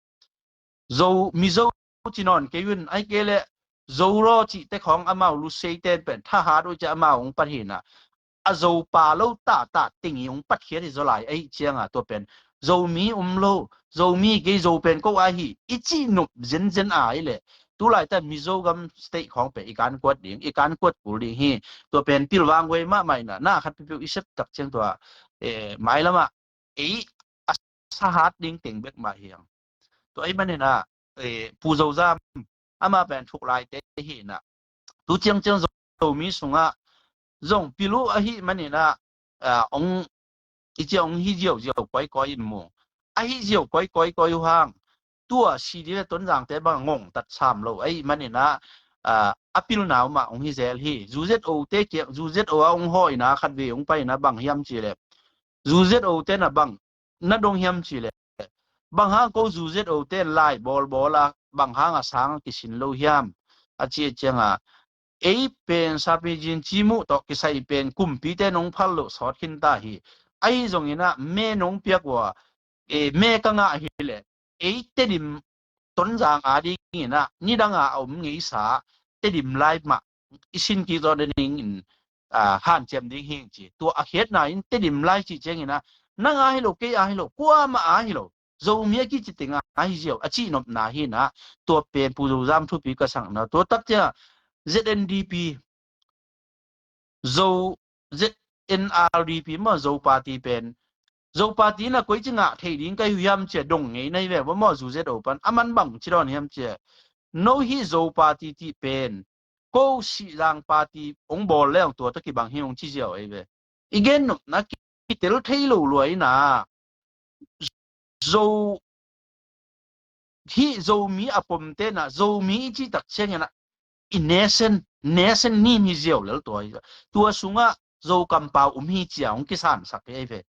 Zo, Mizo ci nawn kei un, ai kei le Zo raw cihte khawng amau luseite pen thahat uh ciah amau hong pat hina a Zo pa lo tahtah ting i hong patkhiat hi zaw lai ahi cianga tua pen Zomi um lo, Zomi kei, Zo pen ko ahi, i cih nop zenzen a i leh, tulaitan Mizo gam state khawng pen i kan kuat ding, i kan kuat kul ding hi. Tua pen pilvang huai mahmah ina, na khat pipiu i sep tak ciang tua, eh, mailamah ei a sahat ding teng bek mah hiang. Tua ei maninah, eh, Pu Zozam, ama pen thuklaite hi inah, tu ciangciang Zomi sungah zong pilu ahi maninah, ah, ong i cia ong hi ziauziau koikoi in mu. A hi ziau koikoi koi uh hang, tua C D F Tonzangte bang ngongtat sam lo ahi maninah, ah, a pilna umah ong hi zel hi. Zu Z O te kiang, Zu Z O a ong hawina khat ve ong paina bang hiam cileh, Zu Z O tena bang na dong hiam cileh, bang hang ko Zu Z O ten lai bawlbawl a bang hang a sang a kisin lo hiam a ci a cianga, ei pen sapi zin cimuh tawh kisai pen kumpite nong phal loh sawt khin ta hi. Ahi zonginah me nong piak uh a, e, me ka ngah hileh ei Tedim Tonzang a dinginah nidanga a om ngeisa Tedim lai mah i sin kik zawh nadingin, ah, hanciam ding hing ci. Tua a khiatna in Tedim lai cih cianginah nang a hi lo, kei a hi lo, kuamah a hi lo, Zomi a kici tengah a hi ziau a cihnopna hinah, tua pen Pu Zozam thupi ka sakna. Tua takcia Z N D P, Zo, Z N R D P maw, Zo party pen, Zo party na koi ci ngah thei ding ka hi hiam cia dong ngei na hi ve maw, Zu Z O pan a man bang ci dawn hiam cia. No hi Zo party ti pen ko Sihzang party ong bawl le ong tua ta kibang hi ong ci ziau ei ve. I gen nopna kitel thei lo luaina. Zo hi Zomi a pom tena, Zomi i cih tak ciangina i nesen, nesen nim hi ziau lel tua hi. Tua sungah Zo kampau um hi cia ong kisansak hi ei ve.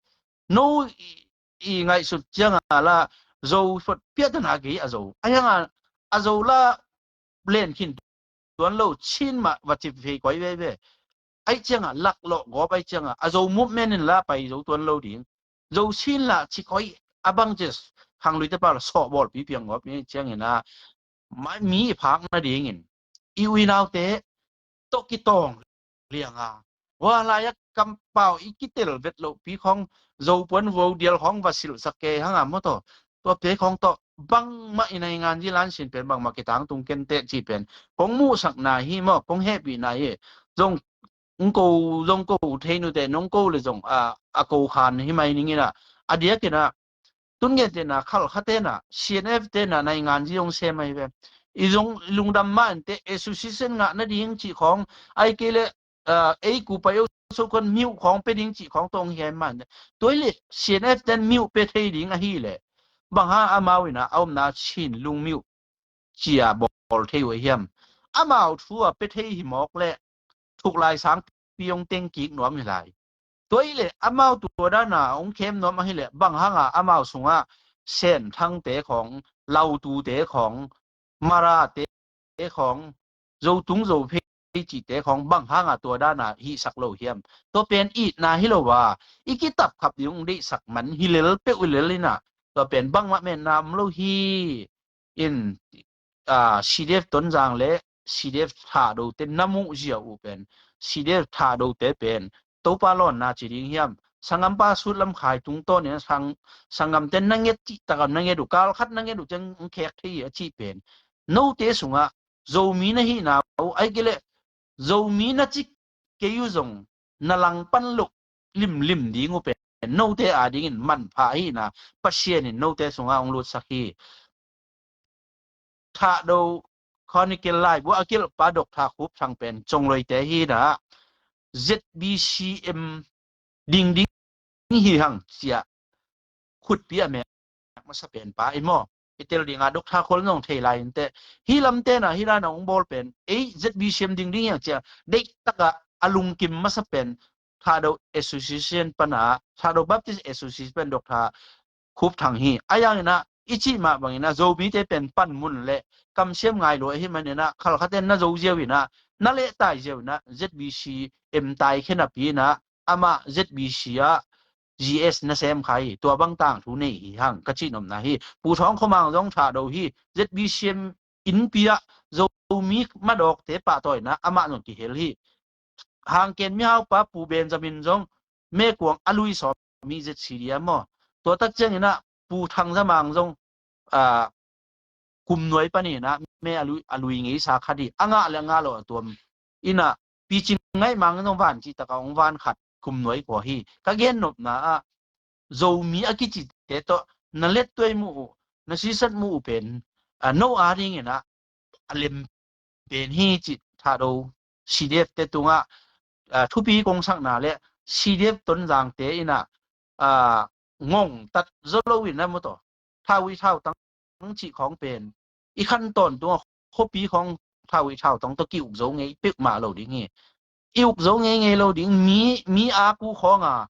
No i, i ngaihsut cianga la Zo fot piatana gei a Zo. A hianga a Zo la len khin tuan lo, Chin mah va cip vei koi veve. Ai cianga laklawh gawp ai cianga a Zo movement in la pai zo tuan lo ding. Zo Chin la ci koi a bang cis khangluite pau la sawhbawlpi piang gawp ni ciangina mai mi i phak nadingin i uinaute tawh kitawng lianga, hua lai-a kampau i kitel vet lohpi khawng, Zo puan vuau dial khawng va silhsak kei hanga maw taw. Tua pe khawng tawh bangmah i naingan zi lansin pen bangmah kitangtung kenteh ci pen kong muhsakna hi maw, kong hehpihna hi. Zong ong ko, zong ko thei nute nong ko le zong a, a ko khan hi mai ningina, a diakina tun nge tena, Khalkha tena, C N F tena naingan zi ong sem ahi ve. I zong lungdam ma ente, association ngah nading cih khawng, ai kei le, ah, ei kupai o sokon miuh khawng pe ding cih khawng tawng hiai ma ente. Tuai le C N F ten miuh pe thei ding ahi le, bang ha amau ina a omna Chin lung miuh cia bawl thei uh a hiam? Amau thu a pe thei hi mawk le thuklai sangpi ong teng kik nuam hi lai. Tua hi le amau tua dana ong khem nuam ahi le bang hanga amau sungah Sen Thangte khawng, Lautute khawng, Marate khawng, Zotung Zophei cite khawng bang hanga tua dana hihsak lo hiam? Tua pen itna hi lo a, i kitapkhap ding ong deihsak man hi lel peuh i lel ina, tua pen bangmah menna om lo hi. In, ah, C D F Tonzang le C D F Thahdote na muh zia uh pen, C D F Thahdote pen Topa lawnna ci ding hiam? Sanggampa sut lam khai tungtawn in sang, sanggamte na nget cih takam na nget uh, kal khat na nget uh ciang khek thei a cih pen note sungah Zomi na hihna uh, ai kei le Zomi na cik kei uh zong na langpan loh limlim ding uh pen note a dingin manpha ahina Pasian in note sungah ong lutsak hi. Thahdo Chronicle laibu a kilhpa Doctor Khup Thang pen Congloite hina Z B C M dingding hi hang cia khutpi a mek masa pen pa i maw? I tel dinga Doctor Khol nong thei lai inte. Hi lamte na hi dana ong bawl pen ei Z B C M dingding hiang cia deihtaka a lungkim masa pen Thahdo Association pana, Thahdo Baptist Association pen Doctor Khup Thang hi. A yangina i cih mah bangina Zomite pen panmun le kamsiam ngai lua ahi manina Khalkhaten na zo ziau ina, na lehtai ziau ina Z B C M tai khe napi ina amah Z B C ah G S na sem kha hi. Tua bang tangthu nei hi hang ka cih nopna hi. Pu Thawng Khua Mang zong Thahdo hi. Z B C M innpi ah Zomi madawkte pahtawina amah zong kihel hi. Hangken mihaupa Pu Benjamin zong Mekuang a lui sawm hi Z C D a maw? Tua tak ciangin ah Pu Thang Za Mang zong, ah, Kum Nuai panin ah me a lui, a lui ngeisa khat hi. A ngah le a ngah lo a tuam. In ah Pi Cin Ngaih Mang zong van cih tak a hong van khat Kum Nuai khua hi. Ka gen nopna ah Zomi a kicite tawh na let tuai mu uh, na sisat mu uh pen, ah, no a dingin ah a lem pen hi cih Thado C D F te tungah, ah, thupi kong sakna le C D F Tonzangte in ah, ah, ngongtat zaw loin ah maw taw, thau i thau tang cih khawng pen i khan tawntung a khuapi khawng thau i thau tang tawh ki-uk zo ngei peuhmah lo ding hi. I uk zo ngei ngei lo ding, mi, mi a ku khawng a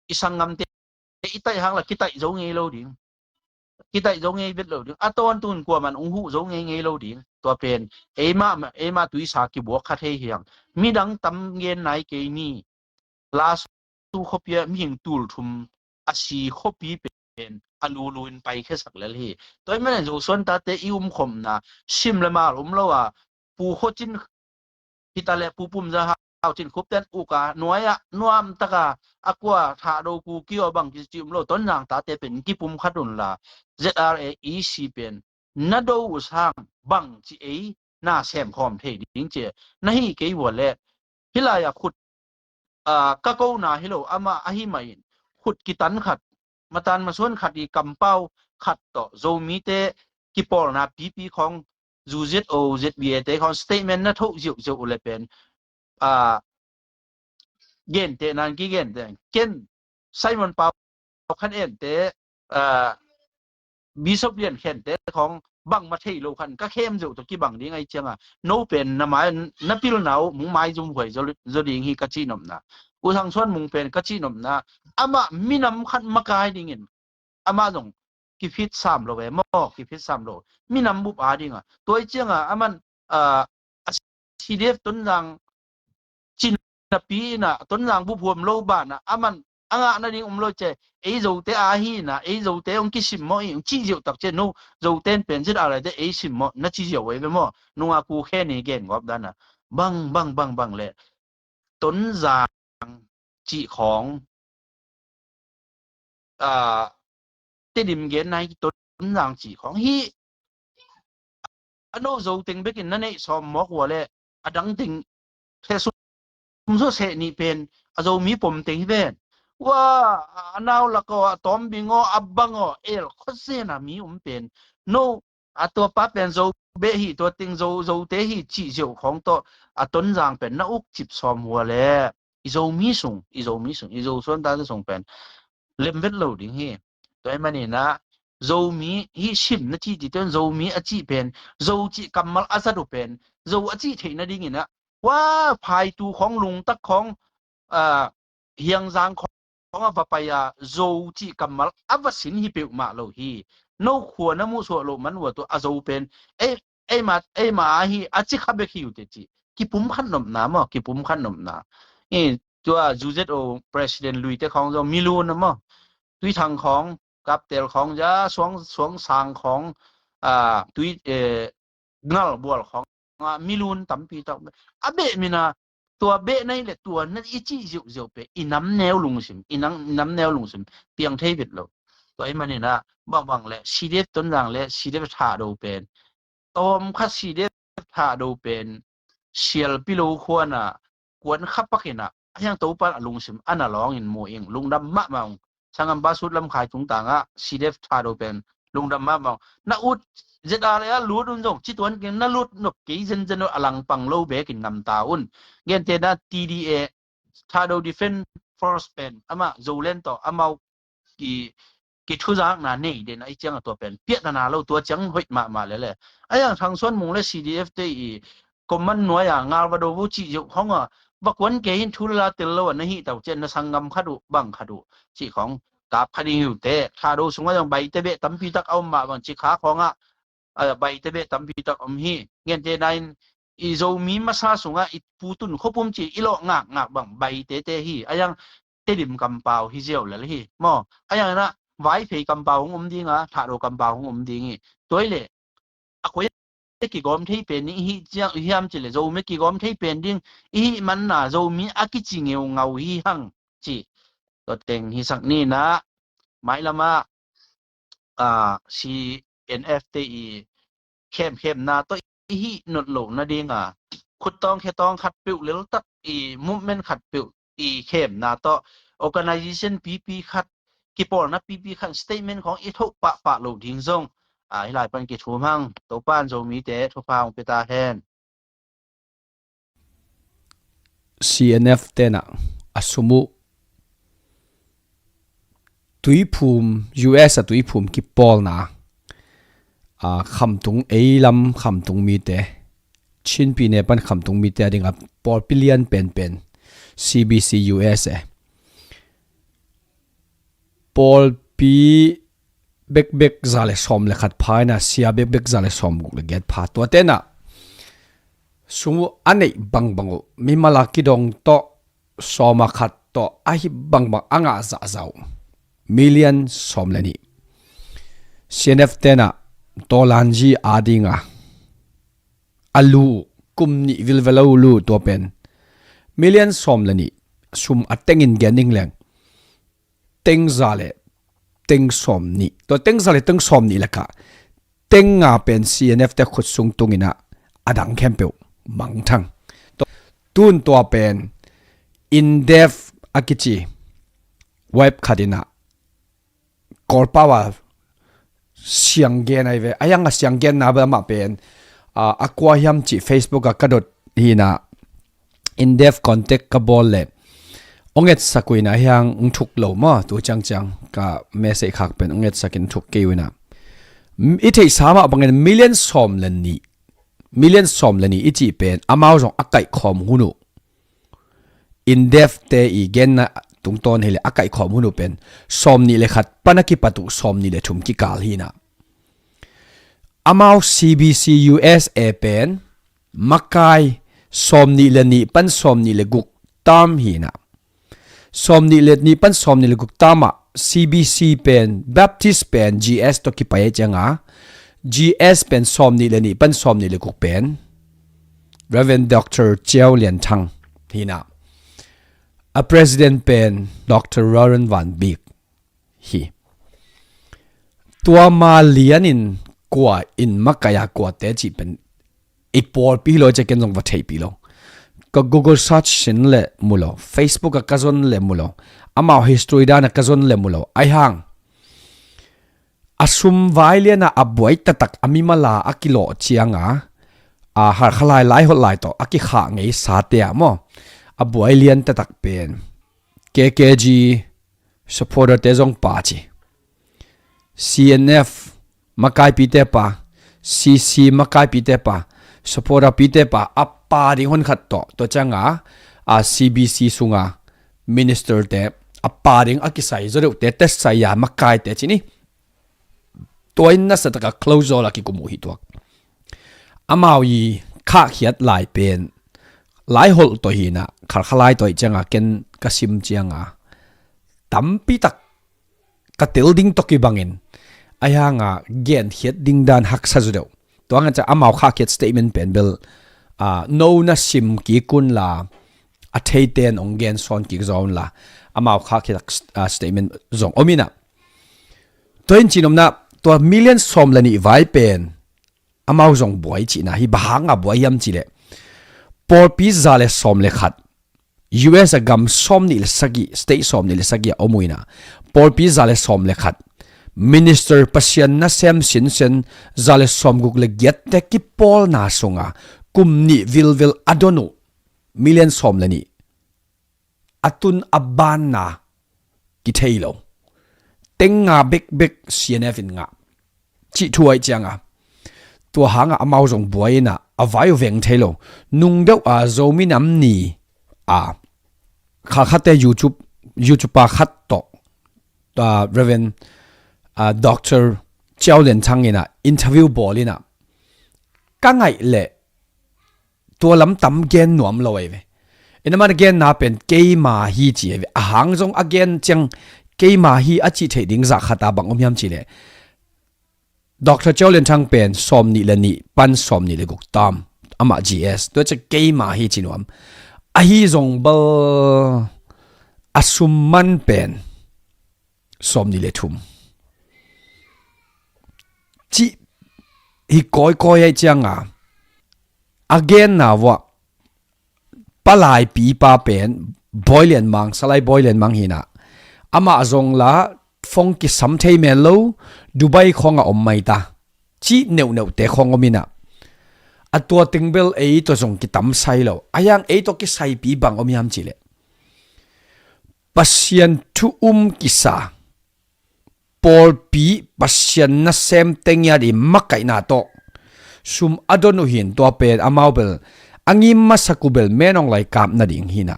i sanggamte i taih hang la kitaih zo ngei lo ding. Kitaih zo ngei vet lo ding. A tawntung kuaman ung huh zo ngei ngei lo ding. Tua pen eimah, eimah tuisa kibuak kha thei hiang. Midang tam gen nai kei ni. Lasu khuapi ah mihing tul thum a si khuapi pen a lulu in paikhiasak lel hi. Tua ahih manin Zosuan tate i umkhopna sim le mal um lo a, Pu Khua Cin hi ta le Pu Pum Za Hau Cin Khup ten uk a, nuai ah nuam tak a, a kua Thado Kuki aw bang kici um lo, Tonzang tate pen kipum khat un la, Z R A E C pen na do uh sang bang ci ei na sem khawm thei ding ci na hi kei vua le, hih lai-ah khut, ah, ka kona hi lo, amah ahi mah in khut kitan khat, matan masuan khat i kampau khat tawh Zomite kipawlna pipi khawng, zu Z O, Z B A te khawng statement na thoh ziauziau uh le pen, ah, gentehna in kigenteh, ken Simon Pau khan ente, ah, Bishop Lian Khente khawng bangmah thei lo khan ka khem zeuh tawh kibang ding ahih ciangin, no pen na mai, na pilna uh mung maizum huai zaw, zaw ding hi ka cihnopna. U Thang Suan Mung pen ka cihnopna, amah minam khat makai dingin amah zong kiphit sam lo ve maw, kiphit sam lo. Minam bup a dingin. Tua ahih ciangin aman, ah, a C D F Tonzang cin napi in ah, Tonzang bup huam lo banah, aman a ngah nading um lo ce, ei Zote a hi in ah, ei Zote hong kisimmawh hi, hong cih ziauh tak ce, no, Zote in pen zit a lai te ei simmawh, na ci ziauh uh ei ve maw, nunga ku khe ni gen gawp dan ah, bang, bang, bang, bang le, Tonzang cih khawng, ah, Tedim genna hi Tonzang cih khawng hi. A no Zo teng bekin na neih sawm mawk uh a le, a dang teng khe sum sawseh nih pen a Zomi pom teng hi ven. Ua, a nau lak aw, a tawmbing aw, a bang aw, el khawzen a mi um pen. No, a tua pa pen Zo beh hi, tua teng Zo, Zote hi cih ziauh khawng tawh a Tonzang pen na uk cip sawm uh a le, i Zomi sung, i Zomi sung, i Zosuan tate sung pen lem vet lo ding hi. Tua ahih manin ah Zomi hi sim na cih cih tua in Zomi a cih pen, Zo cih kammal a zat uh pen Zo a cih theih nadingin ah, ua, phaitu khawng, lungtak khawng, ah, hiangzang khawng a va pai a, Zo cih kammal a va sin hi peuhmah lo hi. No khua na muhsuah loh man uh a tua a Zo pen, ei, eima, eima a hi a ci kha bek hi uh teh ci. Kipum khat nopna maw, kipum khat nopna. I tua zu Z O president luite khawng zong milun a maw. Tuithang khawng, Kaptel khawng, za, Suang, Suangsang khawng, ah, tui, eh, Ngalbual khawng, ah, milun tampi tak. A beh mina, tua beh nai le tua na i cih ziauziau pen, i nam neu lungsim, i nam, i nam neu lungsim, piang thei vet lo. Tua ahih manin ah, bangbang le, C D F Tonzang le, C D F Thado pen, tawm khat C D F Thado pen, sialpi lo khuan ah, kuan kha pakin ah, a hiang Topa a lungsim, a na lawngin mu ing, lungdam mahmah ung. Sanggampa Sut Lamkhai tungtang ah, C D F Thado pen, lungdam mahmah ung. Na ut Z R A a lut un zong, ci tuan keng na lut nop kei zenzen uh a langpang lo bekin ngam ta un. Gentehna T D A, Thado Defense Force pen, amah Zoland tawh, amau ki, kithuzakna nei den ahih ciangin tua pen piahtana lo, tua ciang hoih mahmah lele. A hiang Thang Suan Mung le C D F te i command nuai a ngal va do vo cih ziauh khawng a, va kuan kei in thu le la tel lo a na hih tau cian na sanggam khat uh, bang khat uh, cih khawng kap kha ding hi uh teh. Thado sungah zong baite beh tampi tak a om mah bang, Cikha khawng ah, a, baite beh tampi tak om hi. Gentehna in i Zomi masa sungah i putun khuapum ci i lawh ngakngak bang baite te hi. A hiang Tedim kampau hi ziau lel hi maw. A hiang in ah Vaiphei kampau hong om ding a, Thado kampau hong om ding hi. Tua hi leh a koi a kigawm thei pen ding i hih ciang, i hiam ci leh Zomi a kigawm thei pen ding i hih man a Zomi a kici ngeungau hi hang ci. Tua teng hisak ni in ah, Mailamah a, C N F te i khemkhemna tawh i hih not lo nadinga khuttawng khetawng khat peuh leltak i movement khat peuh i khemna tawh organization pipi khat, kipawlna pipi khat statement khawng i thoh pahpah lo ding zong a, hih lai pan kithum hang. Topan Zomite thupha hong pia ta hen. C N F tenah a sum uh tuiphum, U S a tuiphum kipawlna a, khamtung, ei lam khamtung mite, Chinpi ne pan khamtung mite a dinga pawlpi lian penpen C B C U S A, pawlpi bekbek za le sawm le khat pha ina sia bekbek za le sawm guk le giat pha. Tua tenah sum uh a neih bangbang uh, mimal a kidong tawh, sawm a khat tawh, a hih bangbang a ngah zahzah uh million sawm le nih. C N F tenah Tolanji a dinga a lu uh, kum nih vilvel a uh lu uh, tua pen million sawm le nih. Sum a tengin gen ding leng teng za le teng sawm nih. Tua teng za le teng sawm nih lakah teng nga pen C N F te khut sung tunginah a dang khempeuh mangthang. Tun tua pen INDEF a kici web khat inah Kawlpau a sianggen ahi ve. A hiang a sianggenna bel amah pen a, a kua hiam cih Facebook a ka dot hinah INDEF contact ka bawl leh ong etsak uh inah hiang ong thuk lo maw, tu ciangciang ka message khak pen ong etsak in thuk kei uh inah. I theihsa mah bangin million sawm le nih, million sawm le nih i cih pen amau zong a kaihkhawm hun uh, INDEF te i genna tungtawn hileh a kaihkhawm hun uh pen sawm nih le khat pan a kipat uh sawm nih le thum kikal hinah. Amau C B C U S A pen makai sawm nih le nih pan sawm nih le guk tam hinah. Sawm nih le nih pan sawm nih le guk tam ah C B C pen, Baptist pen G S tawh kipai a cianga, G S pen sawm nih le nih pan sawm nih le guk pen Reverend Doctor Ciau Lian Thang hinah. A president pen Doctor Warren Van Bik hi. Tua ma lianin kua in makai a kuate cih pen i pawlpi hi lo, i ciah ken zong va theihpih lo. Ka Google search sin le mu lo, Facebook a ka zon le mu lo, amau history dan a ka zon le mu lo. Ahi hang a sum vai liana a buai taktak a mimala a kilawh cianga a Halkha lai, Laiholh lai tawh a kikhah ngei sate ah maw, a buai lian taktak pen K K G supporter te zong pa ci, C N F makaipite pa, C C makaipite pa, supporter pite pa a pa ding honkhat tawh, tua cianga a C B C sunga minister te a pa ding a kisai zaw deuhte, te sai a makaite ci ni. Tua in nasataka close zaw la kikum uh hi tuak. Amau i khahkhiat lai pen Laiholh tawh hinah, Halkha lai tawh hi cianga ken ka sim cianga tampi tak ka tel ding tawh kibangin ahi hanga genkhiat ding dan haksa zaw deuh. Tua ngan ciah amau khahkhiat statement pen bel a, no na sim kik un la, a theiten ong gen sawn kik zaw un la, amau khahkhiat a, statement zong om inah. Tua in cinomna tua million sawm le nih vai pen amau zong buai cihna hi. Bang hanga buai hiam cihleh pawlpi za le sawm le khat, U S a gam sawm nih le sagih, state sawm nih le sagih a om uh inah, pawlpi za le sawm le khat, minister, Pasian nasem sinsen za le sawm guk le giatte kipawlna sunga kum nih vilvel a don uh million sawm le nih a tun a banna kithei lo. Teng nga bekbek C N F in ngah cih thu aih cianga, tua hanga amau zong buai inah a vai uh veng thei lo. Nung deuh a Zomi Nam Ni a, Halkhate YouTube, YouTuber khat tawh, a, Reverend a, Doctor Ciau Lian Thang inah interview bawl inah, ka ngaih leh tua lam tam gen nuam lo ahi ve. Ina man a genna pen keima hi ci ahi ve. A hang zong a gen ciang keima hi a cih theih ding zah khat a bang om hiam cihleh, Doctor Ciau Lian Thang pen sawm nih le nih pan sawm nih le guk tam, amah G S, tua ciang keima hi ci nuam. Ahi zong bal a sum man pen sawmnih le thum cih hi kawikawi aih cianga a genna vuah palaipipa pen Bawi Lian Mang, Salai Bawi Lian Mang hinah, amah zong la phone kisam thei men lo, Dubai khawngah om mai ta, cih neuhneute khawng om inah, a tua teng bel ei tawh zong kitam sai lo. A hiang ei tawh kisaipi bang om hiam cihleh, Pasian thu um kisa, pawlpi Pasian nasem tengiat i makaihna tawh sum a don uh hin, tua pen amau bel a ngim masak uh bel menawng lai kap nading hinah,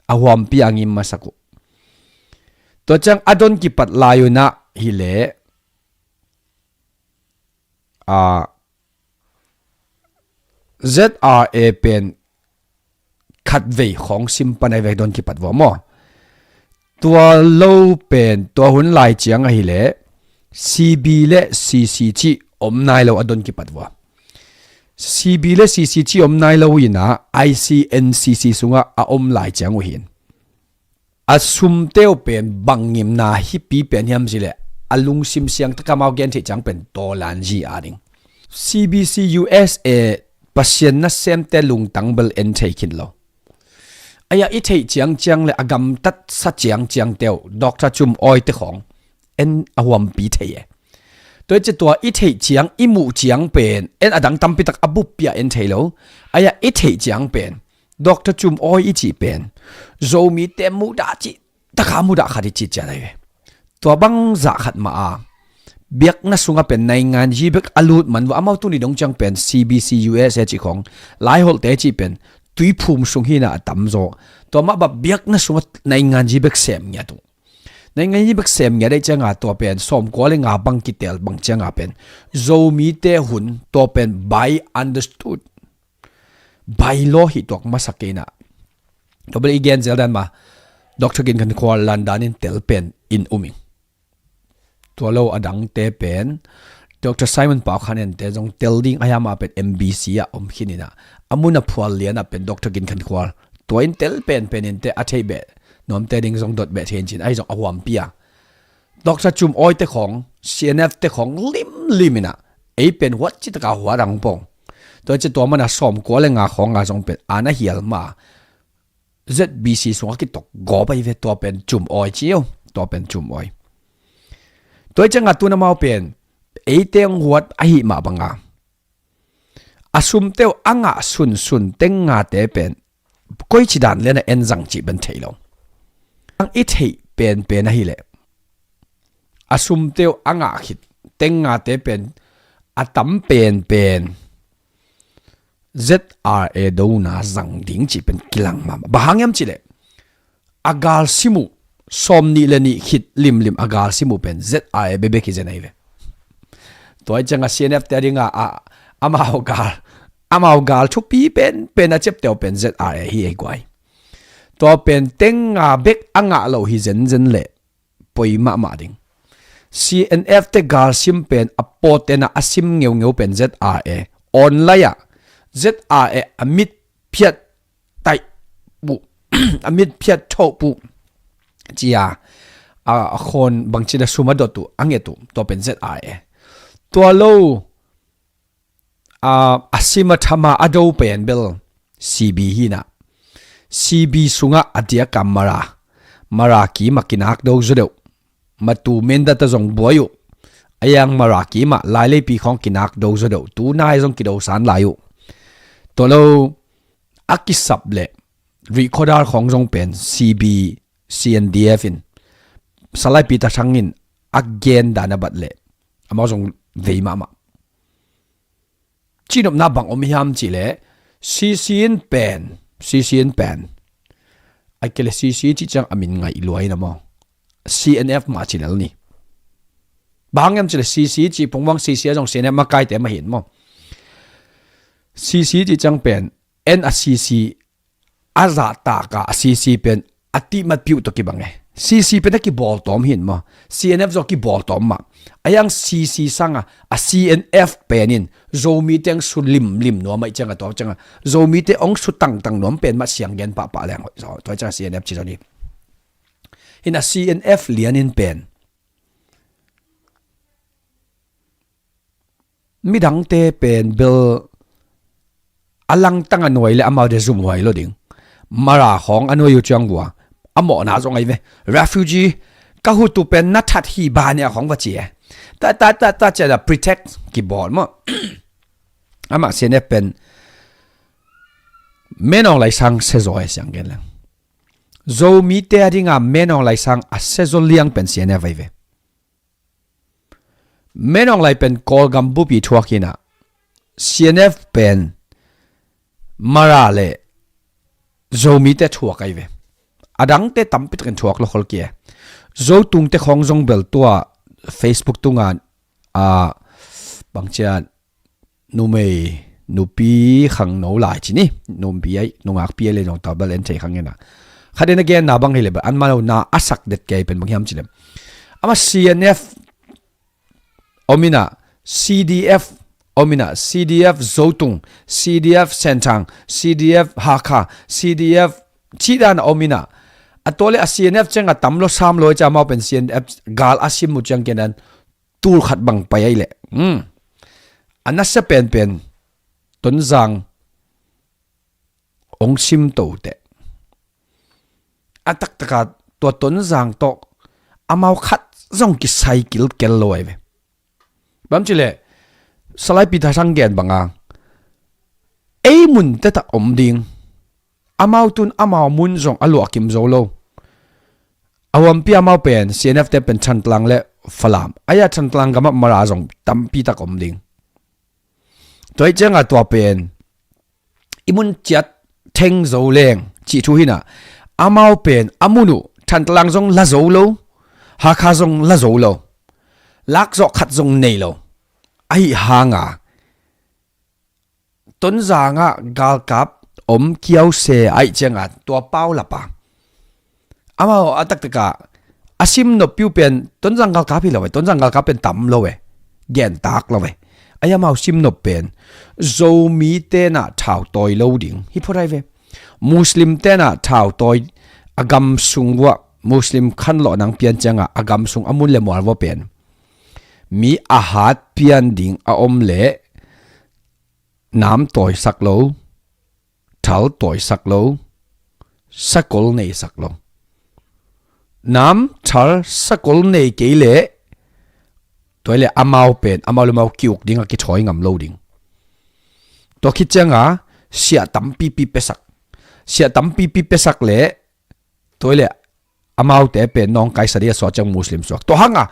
a huampi a ngim masak uh. Tua ciang a don kipat lai unah hileh, a, Z R A pen khatvei khawng sim pan a hi vek don kipat vua maw? Tua lo pen tua hun lai ciang ahileh C B le C C cih om nai lo a don kipat vua. C B le C C cih om nai lo inah I C N C C sungah a om lai ciang uh hin, a sumte uh pen bang ngimna hipi pen hiam cihleh, a lungsim siangtaka mau gen theih ciang pen tawlanzi a ding. C B C U S A Pasian nasemte lungtang bel en thei khin lo. Aia i theih ciangciang le a gamtatsa ciangciangte uh, Doctor Cum Awi te khawng en a huampi thei e. Tua i ci tua i theih ciang, i muh ciang pen en a dang tampitak a buppi a en thei lo. Aia i theih ciang pen Doctor Cum Awi i cih pen Zomite mudah cih taka mudah khat i cih ciat ahi ve. Tua bangzah khat mah a biakna sungah pen nainganzi bek a lut man vua, amau tuni dong ciang pen C B C U S A cih khawng, Laiholhte cih pen tuiphum sung hinah a tamzaw. Tua mah bap biakna sungah nainganzi bek sem ngiat uh. Nainganzi bek sem ngiat aih cianga tua pen sawmkua le nga bang kitel bang cianga pen Zomite hun tua pen by understood, by law hi tuak masak kei inah. Tua bel i gen zel dan mah Doctor Gin Khan Khual London in tel pen in um ing. Tua lo a dangte pen Doctor Simon Pau Khan Ente zong tel ding a hiam ah pen M B C ah om khin inah, a mun a phual lianah pen Doctor Gin Khan Khual tua in tel penpen inte a theih beh nuamte ding zong dot beh thei in cin ahi zong a huampi a. Doctor Cum Awi te khawng, C N F te khawng limlim inah ei pen huat citaka huat ang pong. Tua ci tua mana sawmkua le nga khawng a zong pen a na hial ma Z B C sungah kitok gawp ahi ve, tua pen Cum Awi ci uh, tua pen Cum Awi. Tua i cianga tun amau pen eite hong huat ahi mah banga a sumte uh a ngah sunsun teng ngate pen koici dan liana en zang cih pen thei lo. Ang i theih penpen ahileh a sumte uh a ngah khit teng ngate pen a tam penpen Z R A dona zang ding cih pen kilang mahmah. Bang hang hiam cihleh a galsim uh, sawmnih le nih khit limlim a galsim uh pen Z R A bekbek hi zen ahi ve. Tua i cianga C N F te a dinga a, amau gal, amau gal thupi penpen a ciapteu pen Z R A hi ei guai. Tua pen teng nga bek a ngah lo hi zenzen leh poi mahmah ding. C N F te galsim pen a pawtena a sim ngeungeu pen Z R A online ah Z R A a mit phiat taih puh, a mit phiat thoh puh cia a, a khawn bangcina sum a dot uh a nget uh, tua pen Z R A. Tua lo a, a sim a thama a do pen bel C B hinah, C B sungah a diaka mara, mara kimah kinak do zaw deuh. Matu mendata zong buai uh. A yang mara kimah laileipi khawng kinak do zaw deuh, tunai zong kidosan lai uh. Tua lo a kisap leh recorder khawng zong pen C B, C N D F in, Salai Peter Thang in a gen dan a bat leh amau zong vei mahmah. Cinopna bang om hiam cihleh C C in pen, C C in pen, a kele C C cih ciang a min ngaih luai na maw? C N F mah cilel ni. Bang hang hiam cihleh C C cih pungvang C C a zong C N F makaite mah hin maw? C C cih ciang pen en a C C a zahtaka a C C pen a tihmat piuh tawh kibang e. C C pen a kibawltawm hin maw? C N F zaw kibawltawm mah. A yang C C sanga a C N F pen in Zomite hong su limlim nuam aih cianga tua cianga Zomite hong su tangtang nuam pen mah siang gen pahpah leng hoih zaw. Tua cianga C N F ci zaw ni. Ina C N F lian in pen midangte pen bel a langtang a nuai le amaute zumhuai lo ding. Mara khawng a nuai uh ciang vua a mawhna zong ahi ve. Refugee ka hut uh pen na that hi ba nia khawng va ci e. Ta ta ta ta cia da protect kibawl maw? Amah C N F pen Min Aung Hlaing sang se zaw e siang gen leng. Zomite a dinga Min Aung Hlaing sang a se zaw liang pen C N F ahi ve. Min Aung Hlaing pen Kawlgam bupi thuak hi na, C N F pen Mara le Zomite thuak ahi ve. A dangte tampi takin thuak lo khol kei. Zotungte khawng zong bel tua Facebook tunga, a, bangcia numei, nupi khangno lai ci ni. Nupi ai, nungakpi ai le nong ta bel en thei khang ina. Khat in a genna bang hi le bel an mano na a sak det kei pen bang hiam ci lem. Ama C N F om ina, C D F om ina, C D F Zotung, C D F Senthang, C D F Hakha, C D F cih dan a om ina. A tua le a C N F ciang a tam lo sam lo i ca mau pen C N F gal a sim mu ciang kenan tul khat bang pai ai le. Hmm. A nasia penpen Tonzang ong sim to teh. A taktaka tua Tonzang tawh amau khat zong kisai kilkel lo ai ve. Bam ci le, Salai Peter Thang gen banga ei mun tetak om ding. Amau tun amau mun zong a luah kim zo lo. A huampi amau pen C N F te pen Thantlang le Falam. Aia Thantlang gamah Mara zong tampi tak om ding. Tua i cianga tua pen i mun ciat theng zo leng cih thu hina. Amau pen a mun uh Thantlang zong la zo lo, Hakha zong la zo lo, lak zawh khat zong nei lo. Ahi hanga Tonzangah galkap om kiau se aih cianga tua pau lapa. Amau a taktakah a sim noppiu pen Tonzang galkap hi lo e, Tonzang galkap pen tam lo e, gentak lo e. Ai amau sim nop pen Zomi tenah thau tawi lo ding hi phot ai ve. Muslim tenah thau tawi a gam sung vuah Muslim khanlawh nang pian cianga a gam sung a mun le mual vua pen mi a hat pian ding a om leh nam tawisak lo, thal tawisak lo, sakol neisak lo. Nam thal sakol nei kei leh tua i le amau pen amau le amau kiuk ding a kithawi ngam lo ding. Tua khit cianga siah tampipi pesak. Siah tampipi pesak leh tua i le amaute pen nawngkaisa ding a suak ciang Muslim suak. Tua hanga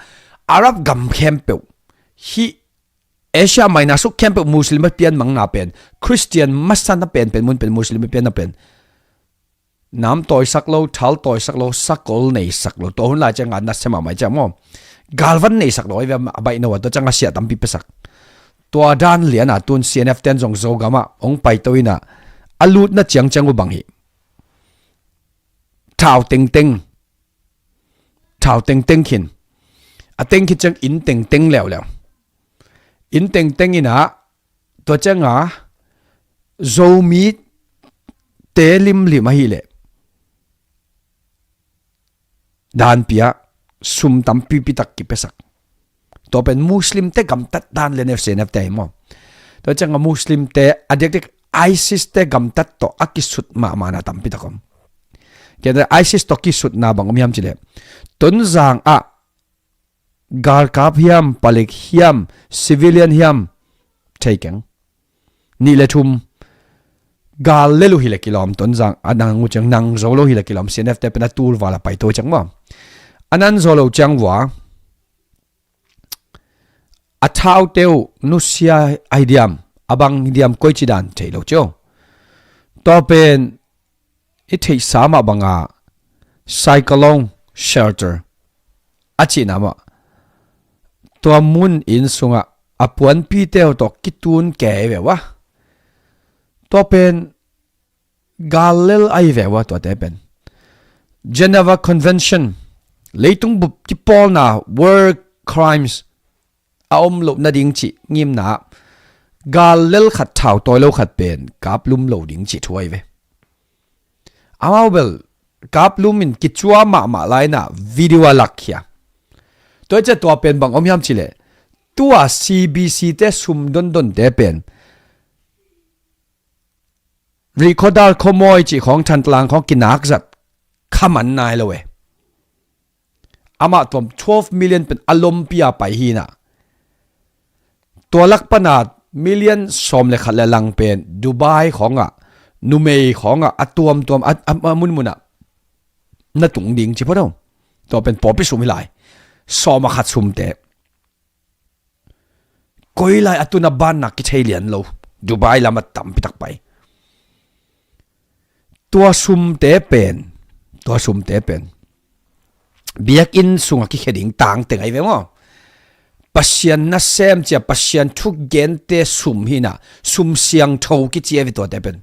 Arab gam khempeuh hih Asia Minor suk khempeuh Muslim a pian mangna pen, Christian masa na pen pen mun pen Muslim a pian na pen nam tawisak lo, thal tawisak lo, sakol neisak lo. Tua hun lai cianga nasia mahmah ciang maw, galvan neisak lo ai ve, a baih no a tua cianga siah tampi pesak. Tua dan liana tun C N F ten zong Zogamah hong paito ina a lutna ciangciang uh bang hi. Thau tengteng, thau tengteng khin, a teng khit ciang inn tengteng leuleu. Inn tengteng ina tua cianga Zomi te limlim ahileh danpia sum tampipi tak kipesak. Tua pen Muslim te gamtat dan lian F C N F te hi maw? Tua cianga Muslim te a diakdiak ISIS te gamtat tawh a kisut mahmahna tampi tak om. Kei ISIS tawh kisutna bang om hiam cileh Tonzang ah galkap hiam, palik hiam, civilian hiam thei keng. Nih le thum gal lel uh hileh kilawm, Tonzang a nang uh ciang nang zo lo hileh kilawm, C N F te pen a tulval a paito ciang maw? A nan zo lo ciang vua a thaute uh nusia ahi diam, a bang diam koici dan thei lo cio. Tua pen i theihsa mah banga cyclone shelter a cihna mah tua mun inn sungah a puanpite uh tawh kitun kei ve uh a. Tua pen gal lel ahi ve uh a, tuate pen Geneva Convention, leitung bup kipawlna, war crimes a om loh nading cih ngimna ah gal lel khat, thau tawi lo khat pen kap lum lo ding cih thu ahi ve. Amau bel Kaplum in kicua mahmah lai-in ah video a lakkhia. Tua ciang tua pen bang om hiam cih leh, tua C B C te sum dondonte pen Rihkhawdal khuamawi cih khawng, Thantlang khawng kinak zat kha man nai lo e. Amah tuam twelve million pen a lompi a pai hi-in ah, tua lak pan a million sawm le khat le lang pen Dubai khawng ah, numei khawng ah, a tuamtuam a, a, a munmun ah na tung ding ci phot o. Tua pen pawlpi sum hi lai. Sawm a khat sumte. Koi lai a tun a banna kithei lian lo. Dubai lam ah tampi tak pai. Tua sumte pen, tua sumte pen biakinn sungah kikhia ding tangteng ahi ve maw. Pasian nasem ci-a, Pasian thugente sum hi-in ah, sum siangtho kici ahi ve tuate pen.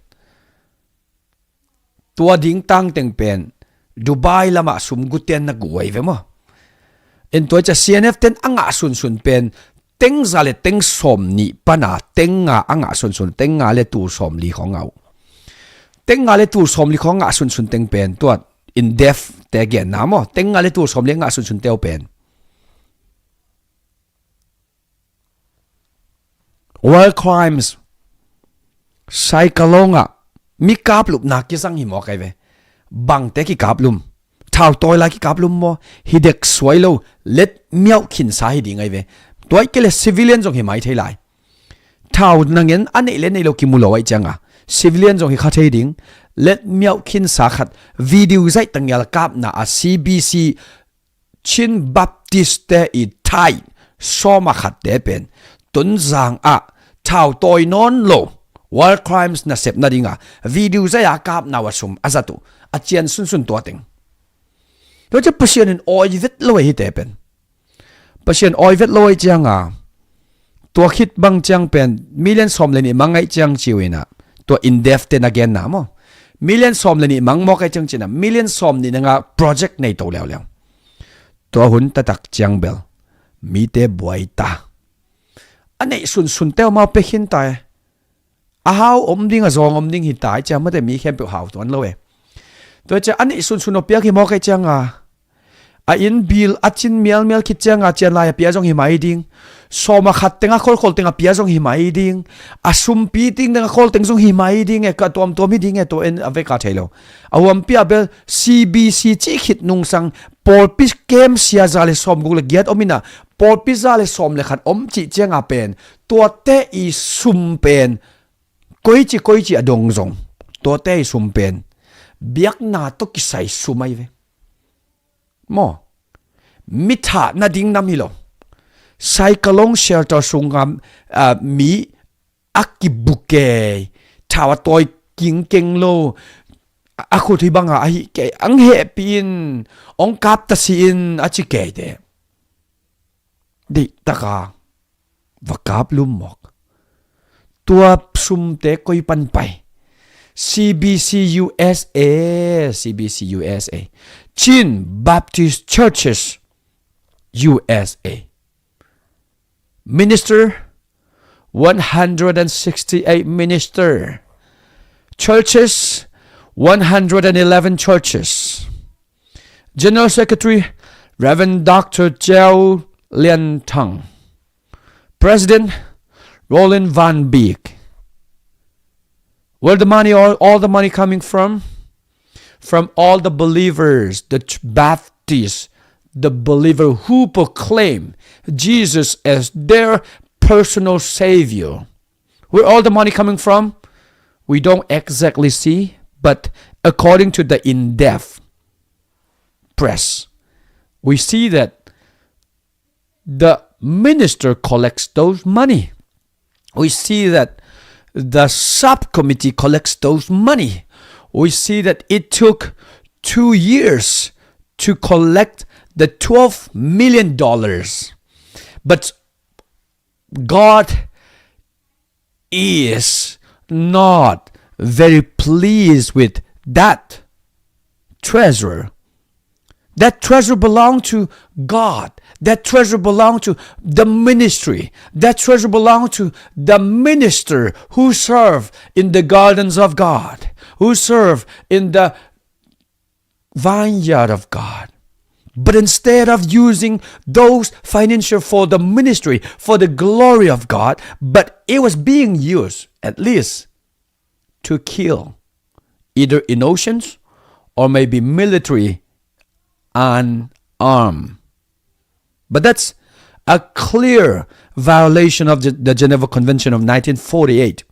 Tua ding tangteng pen Dubai lam ah sum guten na gu ahi ve maw. In tua ciang C N F ten a ngah sunsun pen teng za le teng sawm nih pan a teng nga a ngah sunsun, teng nga le tul sawm li khawng a uh. Teng nga le tul sawm li khawng a ngah sunsun teng pen tua INDEF te genna maw, teng nga le tul sawm li a ngah sunsun te uh pen war crimes, Saikalong ah mi kaplupna kizang hi mawk ahi ve. Bangte kikaplum? Thau tawi lai kikaplum maw? Hi dek suai lo, let miauh khinsa hi ding ahi ve. Tua ahih kei leh civilian zong hi mai thei lai. Thau nangen a neih le neih lo kimu lo ahih ciang a, civilian zong hi kha thei ding. Let miauh khinsa khat, video zaih tangial kapna a C B C, Chin Baptist te i tithe sawm a khatte pen Tonzang ah thau tawi nawn lo, war crimes nasep nading a video zaih a kapna uh a sum a zat uh, a cian sunsun tua teng. Tua ciang Pasian in awi vet lo ahi te pen. Pasian awi vet lo ahih ciang a, tua khit bang ciang pen million sawm le nih mang ahih ciang ci uh in ah, tua INDEF te na genna maw. Million sawm le nih mang mawk ahih ciang ci-in ah, million sawm nih nang a project nei to leuleu. Tua hun taktak ciang bel mite buai ta. A neih sunsun te amau pia khin ta e. A hau om ding, a zawng om ding hi ta ahih ciang mate mi khempeuh hau tuan lo e. Tua ciang a neih sunsun a piak hi mawk ahih ciang a, a inn bill a cin mialmial khit ciang a cian lai a pia zong hi mai ding. Sawm a khat teng a kholkhol teng a pia zong hi mai ding. A sumpi ting teng a khawl teng zong hi mai ding e, ka tuamtuam hi ding e, tua en a vek a thei lo. A huampi ah bel C B C cih khit nungsang pawlpi kem sia za le sawmguk le giat om in ah, pawlpi za le sawm le khat om cih ciang a pen, tuate i sum pen, koici koici a dong zong, tuate i sum pen biakna tawh kisai sum ahi ve. Maw, mi thah nading nam hi lo. Saikalong shelter sungah, ah, mi a kibu kei, thau a tawi kingkeng lo, a khut hi banga ahi kei, ang hehpih in, ong kap ta si in a ci kei te. Deih taka va kap lum mawk. Tua sumte koi pan pai? C B C U S A, C B C U S A, Chin Baptist Churches U S A. Minister, one hundred and sixty-eight minister. Churches, one hundred and eleven churches. General Secretary, Reverend Doctor Zhao Lian Tang. President, Roland Van Beek. Where the money, all, all the money coming from? From all the believers, the ch-, Baptists, the believer who proclaim Jesus as their personal Savior. Where all the money coming from? We don't exactly see, but according to the INDEF press, we see that the minister collects those money. We see that the subcommittee collects those money. We see that it took two years to collect the twelve million dollars. But God is not very pleased with that treasure. That treasure belonged to God. That treasure belonged to the ministry. That treasure belonged to the minister who serve in the gardens of God, who serve in the vineyard of God. But instead of using those financial for the ministry, for the glory of God, but it was being used, at least, to kill either innocents or maybe military unarmed. But that's a clear violation of the, the Geneva Convention of nineteen forty-eight.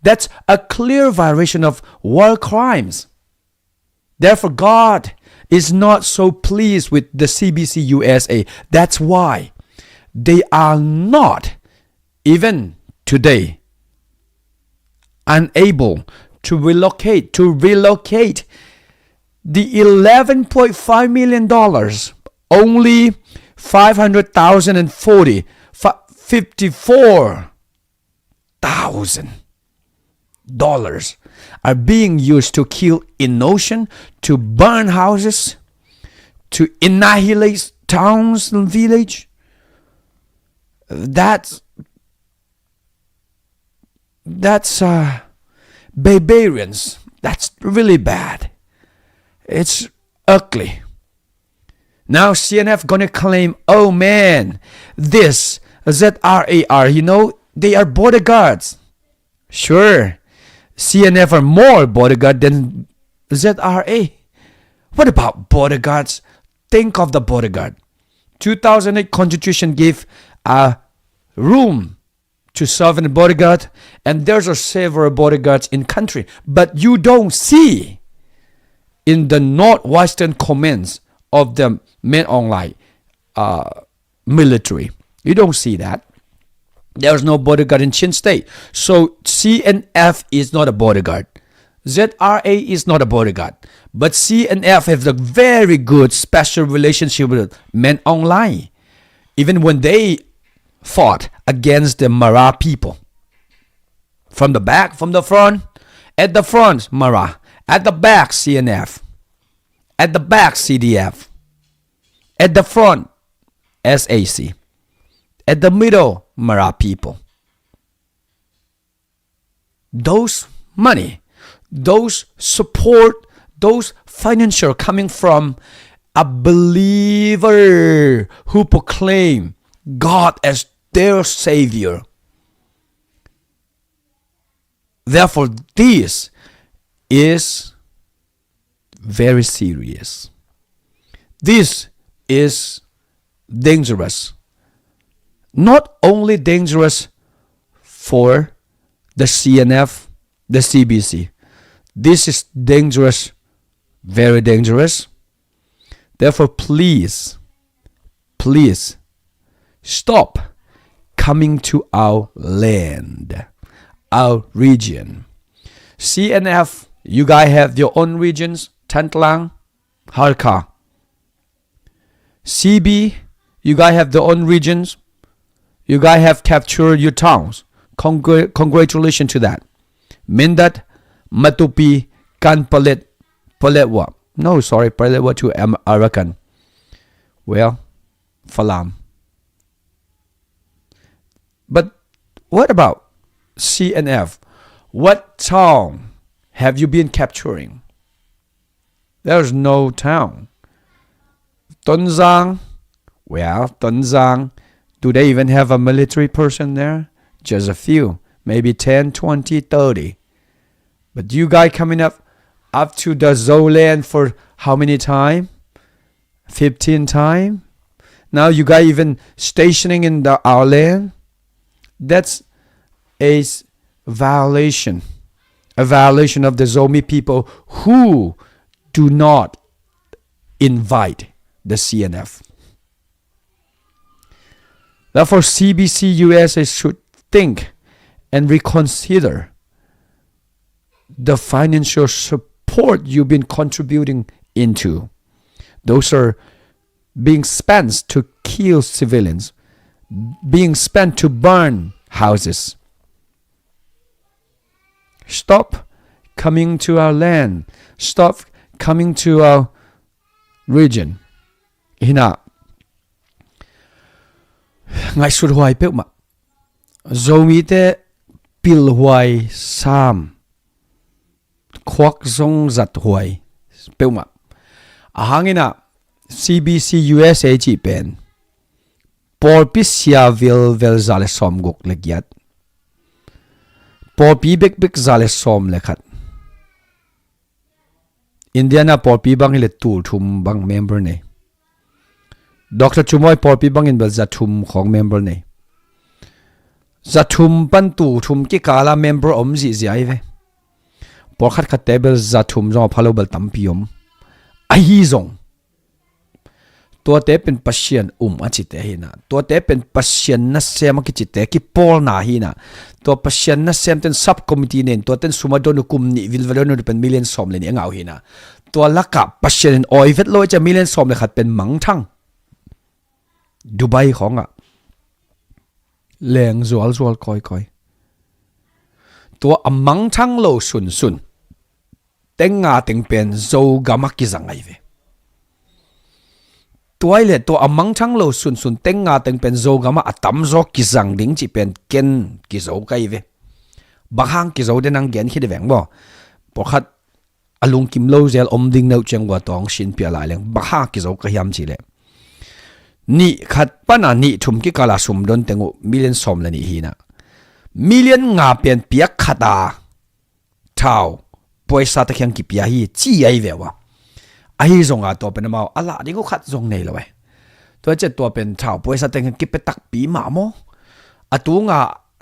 That's a clear violation of war crimes. Therefore, God is not so pleased with the C B C U S A. That's why they are not, even today, unable to relocate, to relocate the eleven point five million dollars, only five hundred thousand and forty, fi-, fifty-four thousand dollars are being used to kill innocent, to burn houses, to annihilate towns and village. That's, that's, uh, barbarians. That's really bad. It's ugly. Now C N F gonna claim, "Oh man, this Z R A R, you know, they are bodyguards." Sure, C N F are more bodyguard than Z R A. What about bodyguards? Think of the bodyguard. Two thousand eight Constitution gave a room to serve in bodyguard, and there's a several bodyguards in country, but you don't see in the Northwestern Commands of the Min Aung Hlaing, uh, military. You don't see that. There's no bodyguard in Chin State. So C N F is not a bodyguard. Z R A is not a bodyguard. But C N F has a very good special relationship with Min Aung Hlaing. Even when they fought against the Mara people. From the back, from the front, at the front, Mara. At the back, C N F. At the back, C D F. At the front, S A C. At the middle, Mara people. Those money, those support, those financial coming from a believer who proclaim God as their Savior. Therefore, this is very serious. This is dangerous. Not only dangerous for the C N F, the C B C. This is dangerous, very dangerous. Therefore, please, please stop coming to our land, our region. C N F, you guys have your own regions, Thantlang, Hakha. C B, you guys have your own regions. You guys have captured your towns. Congr-, congratulations to that. Mindat, Matupi, Kanpalet, Paletwa. No, sorry, Paletwa to Am-, Arakan. Well, Falam. But what about C N F? What town have you been capturing? There's no town. Tonzang, well, Tonzang, do they even have a military person there? Just a few, maybe ten, twenty, thirty. But you guys coming up, up to the Zoland for how many time? Fifteen time? Now you guys even stationing in the, our land? That's a s-, violation, a violation of the Zomi people who do not invite the C N F. Therefore, C B C U S A should think and reconsider the financial support you've been contributing into. Those are being spent to kill civilians, being spent to burn houses. Stop coming to our land. Stop coming to our region. Hi na, ngaihsut huai peuhmah. Zomite pilhuai sam, khuak zong zat huai peuhmah. Ahang inah C B C U S A cih pen pawlpi sia vilvel za le sawmguk le giat, pawlpi bekbek za le sawm le khat. Indiana pawlpi bang hi le tul thum bang member nei. Doctor Chumoi pawlpi bangin bel za thum khawng member nei. Za thum pan tul thum kikala member om zihziah hi ve. Pawlkhat khatte bel za thum zong a pha lo bel tampi om. Ahi zong tuate pen Pasian um a cite hi inah, tuate pen Pasian nasem a kicite kipawlna hi inah, tua Pasian nasemte in subcommittee nei in, tuate in sum a don uh, kum nih vilvel a don uh pen million sawm le nih a ngah uh hi inah, tua lakah Pasian in awi vet lo a ci a million sawm le khat pen mangthang. Dubai khawngah leng zualzual kawikawi. Tua a mangthang lo sunsun teng nga teng pen Zogam a kizang ahi ve. Tua hi le tua a mangthang lo sunsun teng nga teng pen Zogam ah a tamzaw kizang ding cih pen ken kizo ka hi ve. Bang hang kizo den hang gen khit hi veng maw. Pawlkhat a lungkim lo zel om ding neuh ciang ua tawng sin pia lai leng bang hang kizo ka hiam cih leh, nih khat pana nih thum kikala sum don teng uh million sawm le nih hi inah, million nga pen piak khat a thau puaisa te khiang kipia hi ci ahi ve ua. Ahi zonga tua pen amau a lah ding uh khat zong nei lo e. Tua ciah tua pen thau puaisa te khiang kipia takpi mah maw. A tunga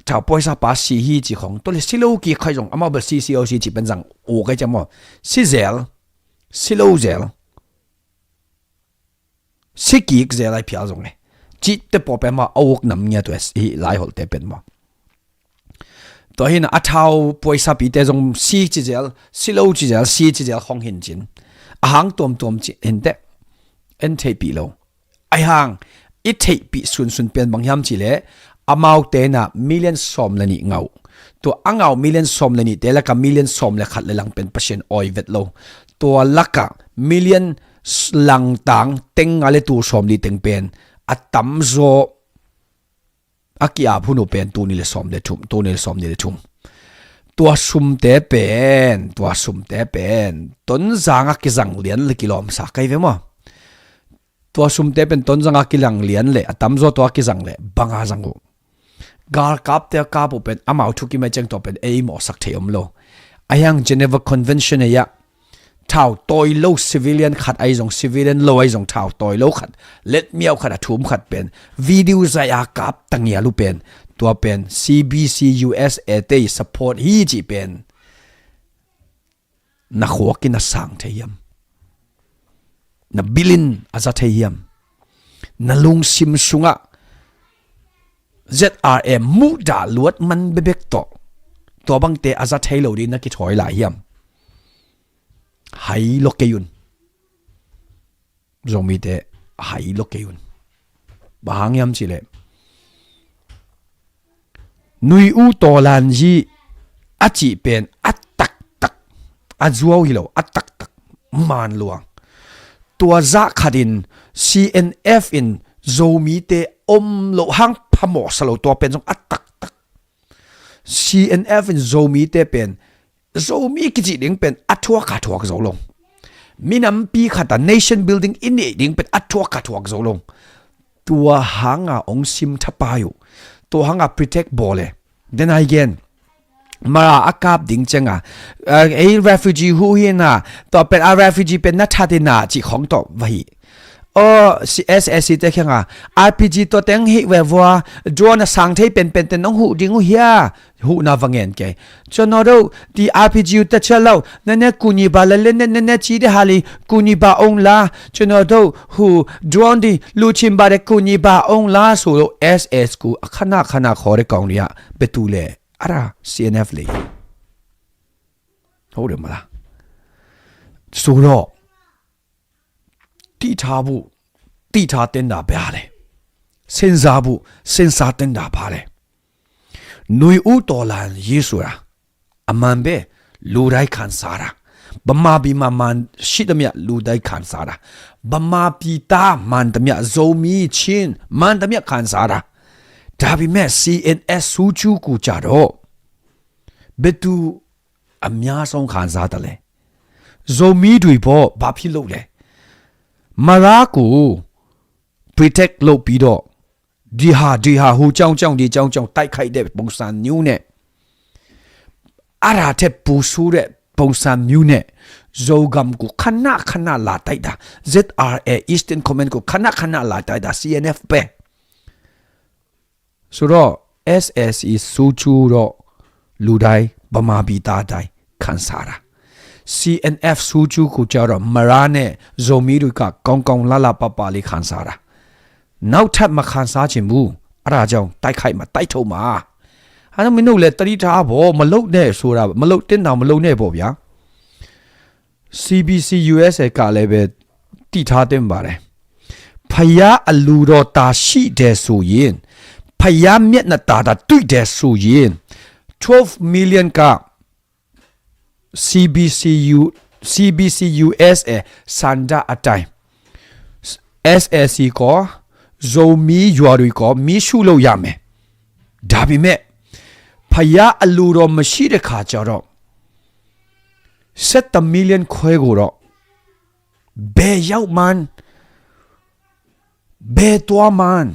thau puaisa pa si hi ci khawng, tua le si lo kik khai zong amau bel si si o si ci pen zang uk ai ciah maw. Si zel, si lo zel, si kik zel ai phial zong e. Cihte pawh pen amau a uk nam ngiat uh e, hih Laiholhte pen maw. Tua hi inah a thau puaisa pite zong si ci zel, si lo ci zel, si ci zel khawng hi in cin, a hang tuamtuam ci hi inteh, en theihpih lo. Ahi hang i theihpih sunsun pen bang hiam cih leh, amaute inah million sawm le nih ngah uh. Tua a ngah uh million sawm le nihte lakah million sawm le khat le lang pen Pasian awi vet lo. Tua lakah million s-, langtang teng nga le tul sawm li teng pen a tamzaw a ki-ap hun uh pen tul nih le sawm le thum, tul nih le sawm nih le thum. Tua sumte pen, tua sumte pen Tonzang a kizang lian le kilawmsa ka hi ve maw. Tua sumte pen Tonzang a kizang lian le a tamzaw tua kizang le bang a zang uh. Galkapte a kap uh pen amau thukim a ciang tua pen ei mawhsak thei om lo. Ahi hang Geneva Convention ei ah thau tawi lo civilian khat ahi zong, civilian lo ahi zong thau tawi lo khat, letmiau khat a thum khat pen video zai a kap tangial uh pen, tua pen C B C U S A te i support hi cih pen na khuak in a sang thei hiam? Na bil in a za thei hiam? Na lungsim sungah Z R M muhdah luat man bekbek tawh tua bangte a za thei lo ding na kithawi lai hiam? Hai lo kei un. Zomite hai lo kei un. Bang hang hiam cih leh, Nui U Taw Lan Yi a cih pen a taktak, a zuau hi lo, a taktak man lua. Tua zah khatin C N F in Zomite om loh hang phamawhsa lo, tua pen zong a taktak. C N F in Zomite pen, Zomi kici ding pen a thuak a thuak zo lo. Minampi khat a nation building i neih ding pen a thuak a thuak zo lo. Tua hanga hong sim thapai uh. Tua hanga protect bawl e. Then again, Mara a kap ding cianga, eh, ei refugee huh hi na, tua pen a refugee pen na that hi na, cih khawng tawh va hi. Aw, si-, S A C te khianga, R P G tua teng hih ve vua, drone a sang thei penpen te nong huh ding uh hia? Huhna va ngen kei. Cia naw do, ti R P G uh ta cia lo, nene kuni ba la le ne, nene ci de hali, kuni ba ong la, cia naw do, hu, drone di, lu chin ba de kuni ba ong la, su lo, S S ku, a khana khana khaw de kong ria, betu le, ara, C N F le. Ho de ma la. Su lo. Titha bu, titha tenda bia le. Senza bu, senza tenda ba le. Nui U Taw Lan Yi sura. A man be, lu dai khan sara. Bama bi ma man shi da mia lu dai khan sara. Bama pi ta man da mia Zomi Chin man da mia khan sara. Da bi me C N S su chu ku cha do. Betu a mia song khan sa ta le. Zomi dui bo ba phi lo le. မရါကို protect လုပ်ပြီးတော့ ဒီဟာ၊ ဒီဟာ၊ ဟိုကြောင့်ကြောင့်၊ ဒီကြောင့်ကြောင့် တိုက်ခိုက်တဲ့ပုံစံမျိုးနဲ့၊ အဲ့ဒါထက်ပိုဆိုးတဲ့ပုံစံမျိုးနဲ့ Zogam ကို ခဏခဏလာတိုက်တာ၊ ZRA Eastern Command ကို ခဏခဏလာတိုက်တာ C N F ပဲ။ ဆိုတော့ SSC ဆိုးကျူးတော့ လူတိုင်း၊ ဗမာပြည်သားတိုင်း ခံစားတာ။ CNF ဆိုးကျူးကိုကျတော့ မရါနဲ့ ဇိုမီတွေက ကောင်းကောင်းလှလှပပလေး ခံစားတာ။ နောက်ထပ် မခံစားချင်ဘူး။ အဲ့ဒါကြောင့် တိုက်ခိုက်မှာ၊ တိုက်ထုတ်မှာ။ အဲ့တော့ မင်းတို့လည်း သတိထားပေါ့။ မလုပ်နဲ့ဆိုတာ၊ မလုပ်သင့်တာ မလုပ်နဲ့ပေါ့ဗျာ။ CBC USA ကလည်းပဲ သိထားသင့်ပါတယ်။ ဘုရားအလိုတော်သာရှိတယ်ဆိုရင်၊ ဘုရားမျက်နှာသာသာတွေ့တယ်ဆိုရင်၊ twelve million က CBCU CBC USA ဆန္ဒအတိုင်း SSC ကော၊ ဇိုမီရွာတွေကော မီးရှို့လို့ရမယ်။ ဒါပေမဲ့ ဘုရားအလိုတော်မရှိတဲ့ခါကျတော့ ဆယ့်တစ် million ခွဲကိုတော့ ဘယ်ရောက်မှန်း၊ ဘယ်သွားမှန်း၊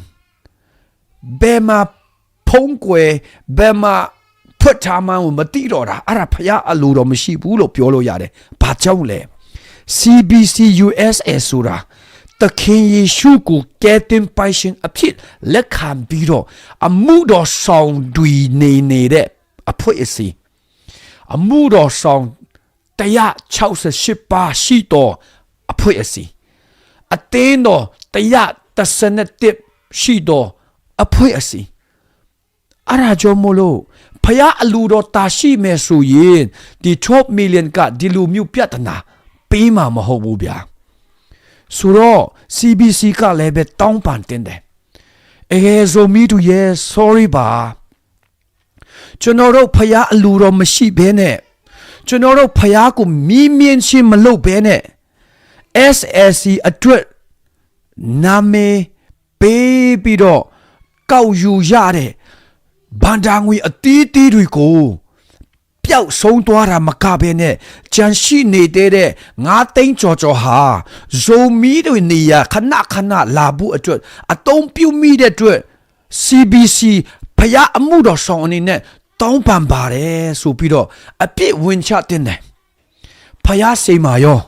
ဘယ်မှာဖုံးကွယ်၊ ဘယ်မှာဖွက်ထားမှန်းကို မသိတော့တာ၊ အဲ့ဒါ ဘုရားအလိုတော်မရှိဘူးလို့ ပြောလို့ရတယ်။ ဘာကြောင့်လဲ။ CBC USA ဆိုတာ သခင်ယေရှုကို ကယ်တင်ပိုင်ရှင်အဖြစ် လက်ခံပြီးတော့ အမှုတော်ဆောင်တွေနေနေတဲ့ အဖွဲ့အစည်း၊ အမှုတော်ဆောင် တစ်ရာခြောက်ဆယ့်ရှစ်ပါးရှိသော အဖွဲ့အစည်း၊ အသင်းတော် တစ်ရာတစ်ဆယ့်တစ် ရှိသော အဖွဲ့အစည်း။ အဲ့ဒါကြောင့်မို့လို့ ဘုရားအလိုတော်သာရှိမယ်ဆိုရင်၊ ဒီ twelve million က ဒီလိုမျိုးပြဿနာ ပေးမှာမဟုတ်ဘူးဗျာ။ ဆိုတော့ CBC ကလည်းပဲ တောင်းပန်သင့်တယ်။ အဲ၊ ဇိုမီတို့ရဲ့ sorry ပါ။ ကျွန်တော်တို့ ဘုရားအလိုတော်မရှိဘဲနဲ့၊ ကျွန်တော်တို့ ဘုရားကို မေးမြန်းခြင်းမလုပ်ဘဲနဲ့၊ SSC အတွက် နာမည်ပေးပြီးတော့ ကောက်ယူရတဲ့ ဘဏ္ဍာငွေအသီးသီးတွေကို ပျောက်ဆုံးသွားတာမကဘဲနဲ့၊ ကျန်ရှိနေသေးတဲ့ ငါးသိန်းကျော်ကျော်ဟာ ဇိုမီတို့နေရာ ခဏခဏလာဖို့အတွက် အသုံးပြုမိတဲ့အတွက် CBC ဘုရားအမှုတော်ဆောင်အနေနဲ့ တောင်းပန်ပါတယ်ဆိုပြီးတော့ အပြစ်ဝင်ချသင့်တယ်။ ဘုရားဆီမှာရော၊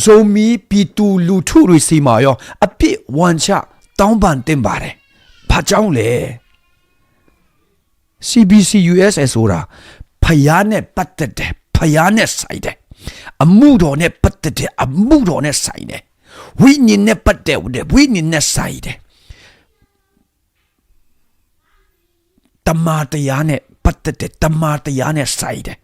ဇိုမီပြည်သူလူထုတွေဆီမှာရော အပြစ်ဝင်ချတောင်းပန်သင့်ပါတယ်။ ဘာကြောင့်လဲ။ CBC USA ဆိုတာ ဘုရားနဲ့ပတ်သက်တယ်။ ဘုရားနဲ့ဆိုင်တယ်။ အမှုတော်နဲ့ပတ်သက်တယ်။ အမှုတော်နဲ့ဆိုင်တယ်။ ဝိညာဉ်နဲ့ပတ်သက်တယ်။ ဝိညာဉ်နဲ့ဆိုင်တယ်။ တမန်တရားနဲ့ပတ်သက်တယ်။ တမန်တရားနဲ့ဆိုင်တယ်။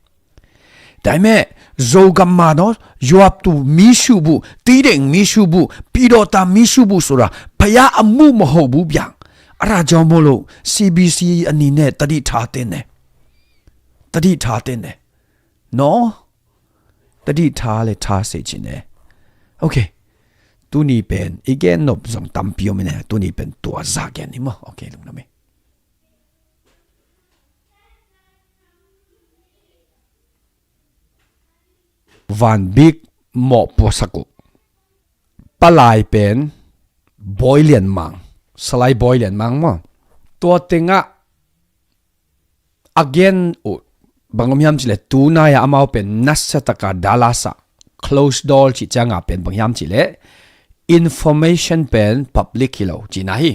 ဒါပေမဲ့ ဇိုကမန်နော်၊ ယွပ်တူမီးရှို့ဖို့၊ တီးတိန်မီးရှို့ဖို့၊ ပြည်တော်သာမီးရှို့ဖို့ဆိုတာ ဘုရားအမှုမဟုတ်ဘူးဗျ။ အဲ့ဒါကြောင့်မို့လို့ CBC အနေနဲ့ သတိထားသင့်တယ်။ သတိထားသင့်တယ်နော်။ သတိထားလည်း ထားစေချင်တယ်။ Okay. သူ့နီးပင်၊ အီးဂဲနုပ်၊ ဇွန်တမ်ပီယိုမီးနဲ၊ သူ့နီးပင် တွာ်စၢ်ကဲနံၣ်မး။ Okay. လူနမီး Van Bik, Mawh Pua Sak Uh, Palai pen Bawi Lian Mang, Salai Bawi Lian Mang maw? Tua tengah a gen uh bang om hiam cihleh, tunai-ah amau pen nasiatak a Dallas ah closed door cih ciangah pen bang hiam cihleh, information pen public hi lo cihna hi.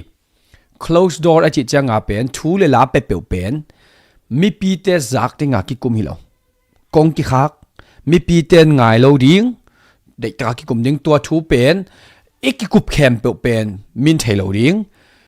Closed door a cih ciangah pen thu le la peuhpeuh pen mipite zak dingah kikum hi lo. Kong kikhak, mipite in ngai lo ding, deihtakah kikum ding. Tua thu pen i kikup khempeuh pen min thei lo ding.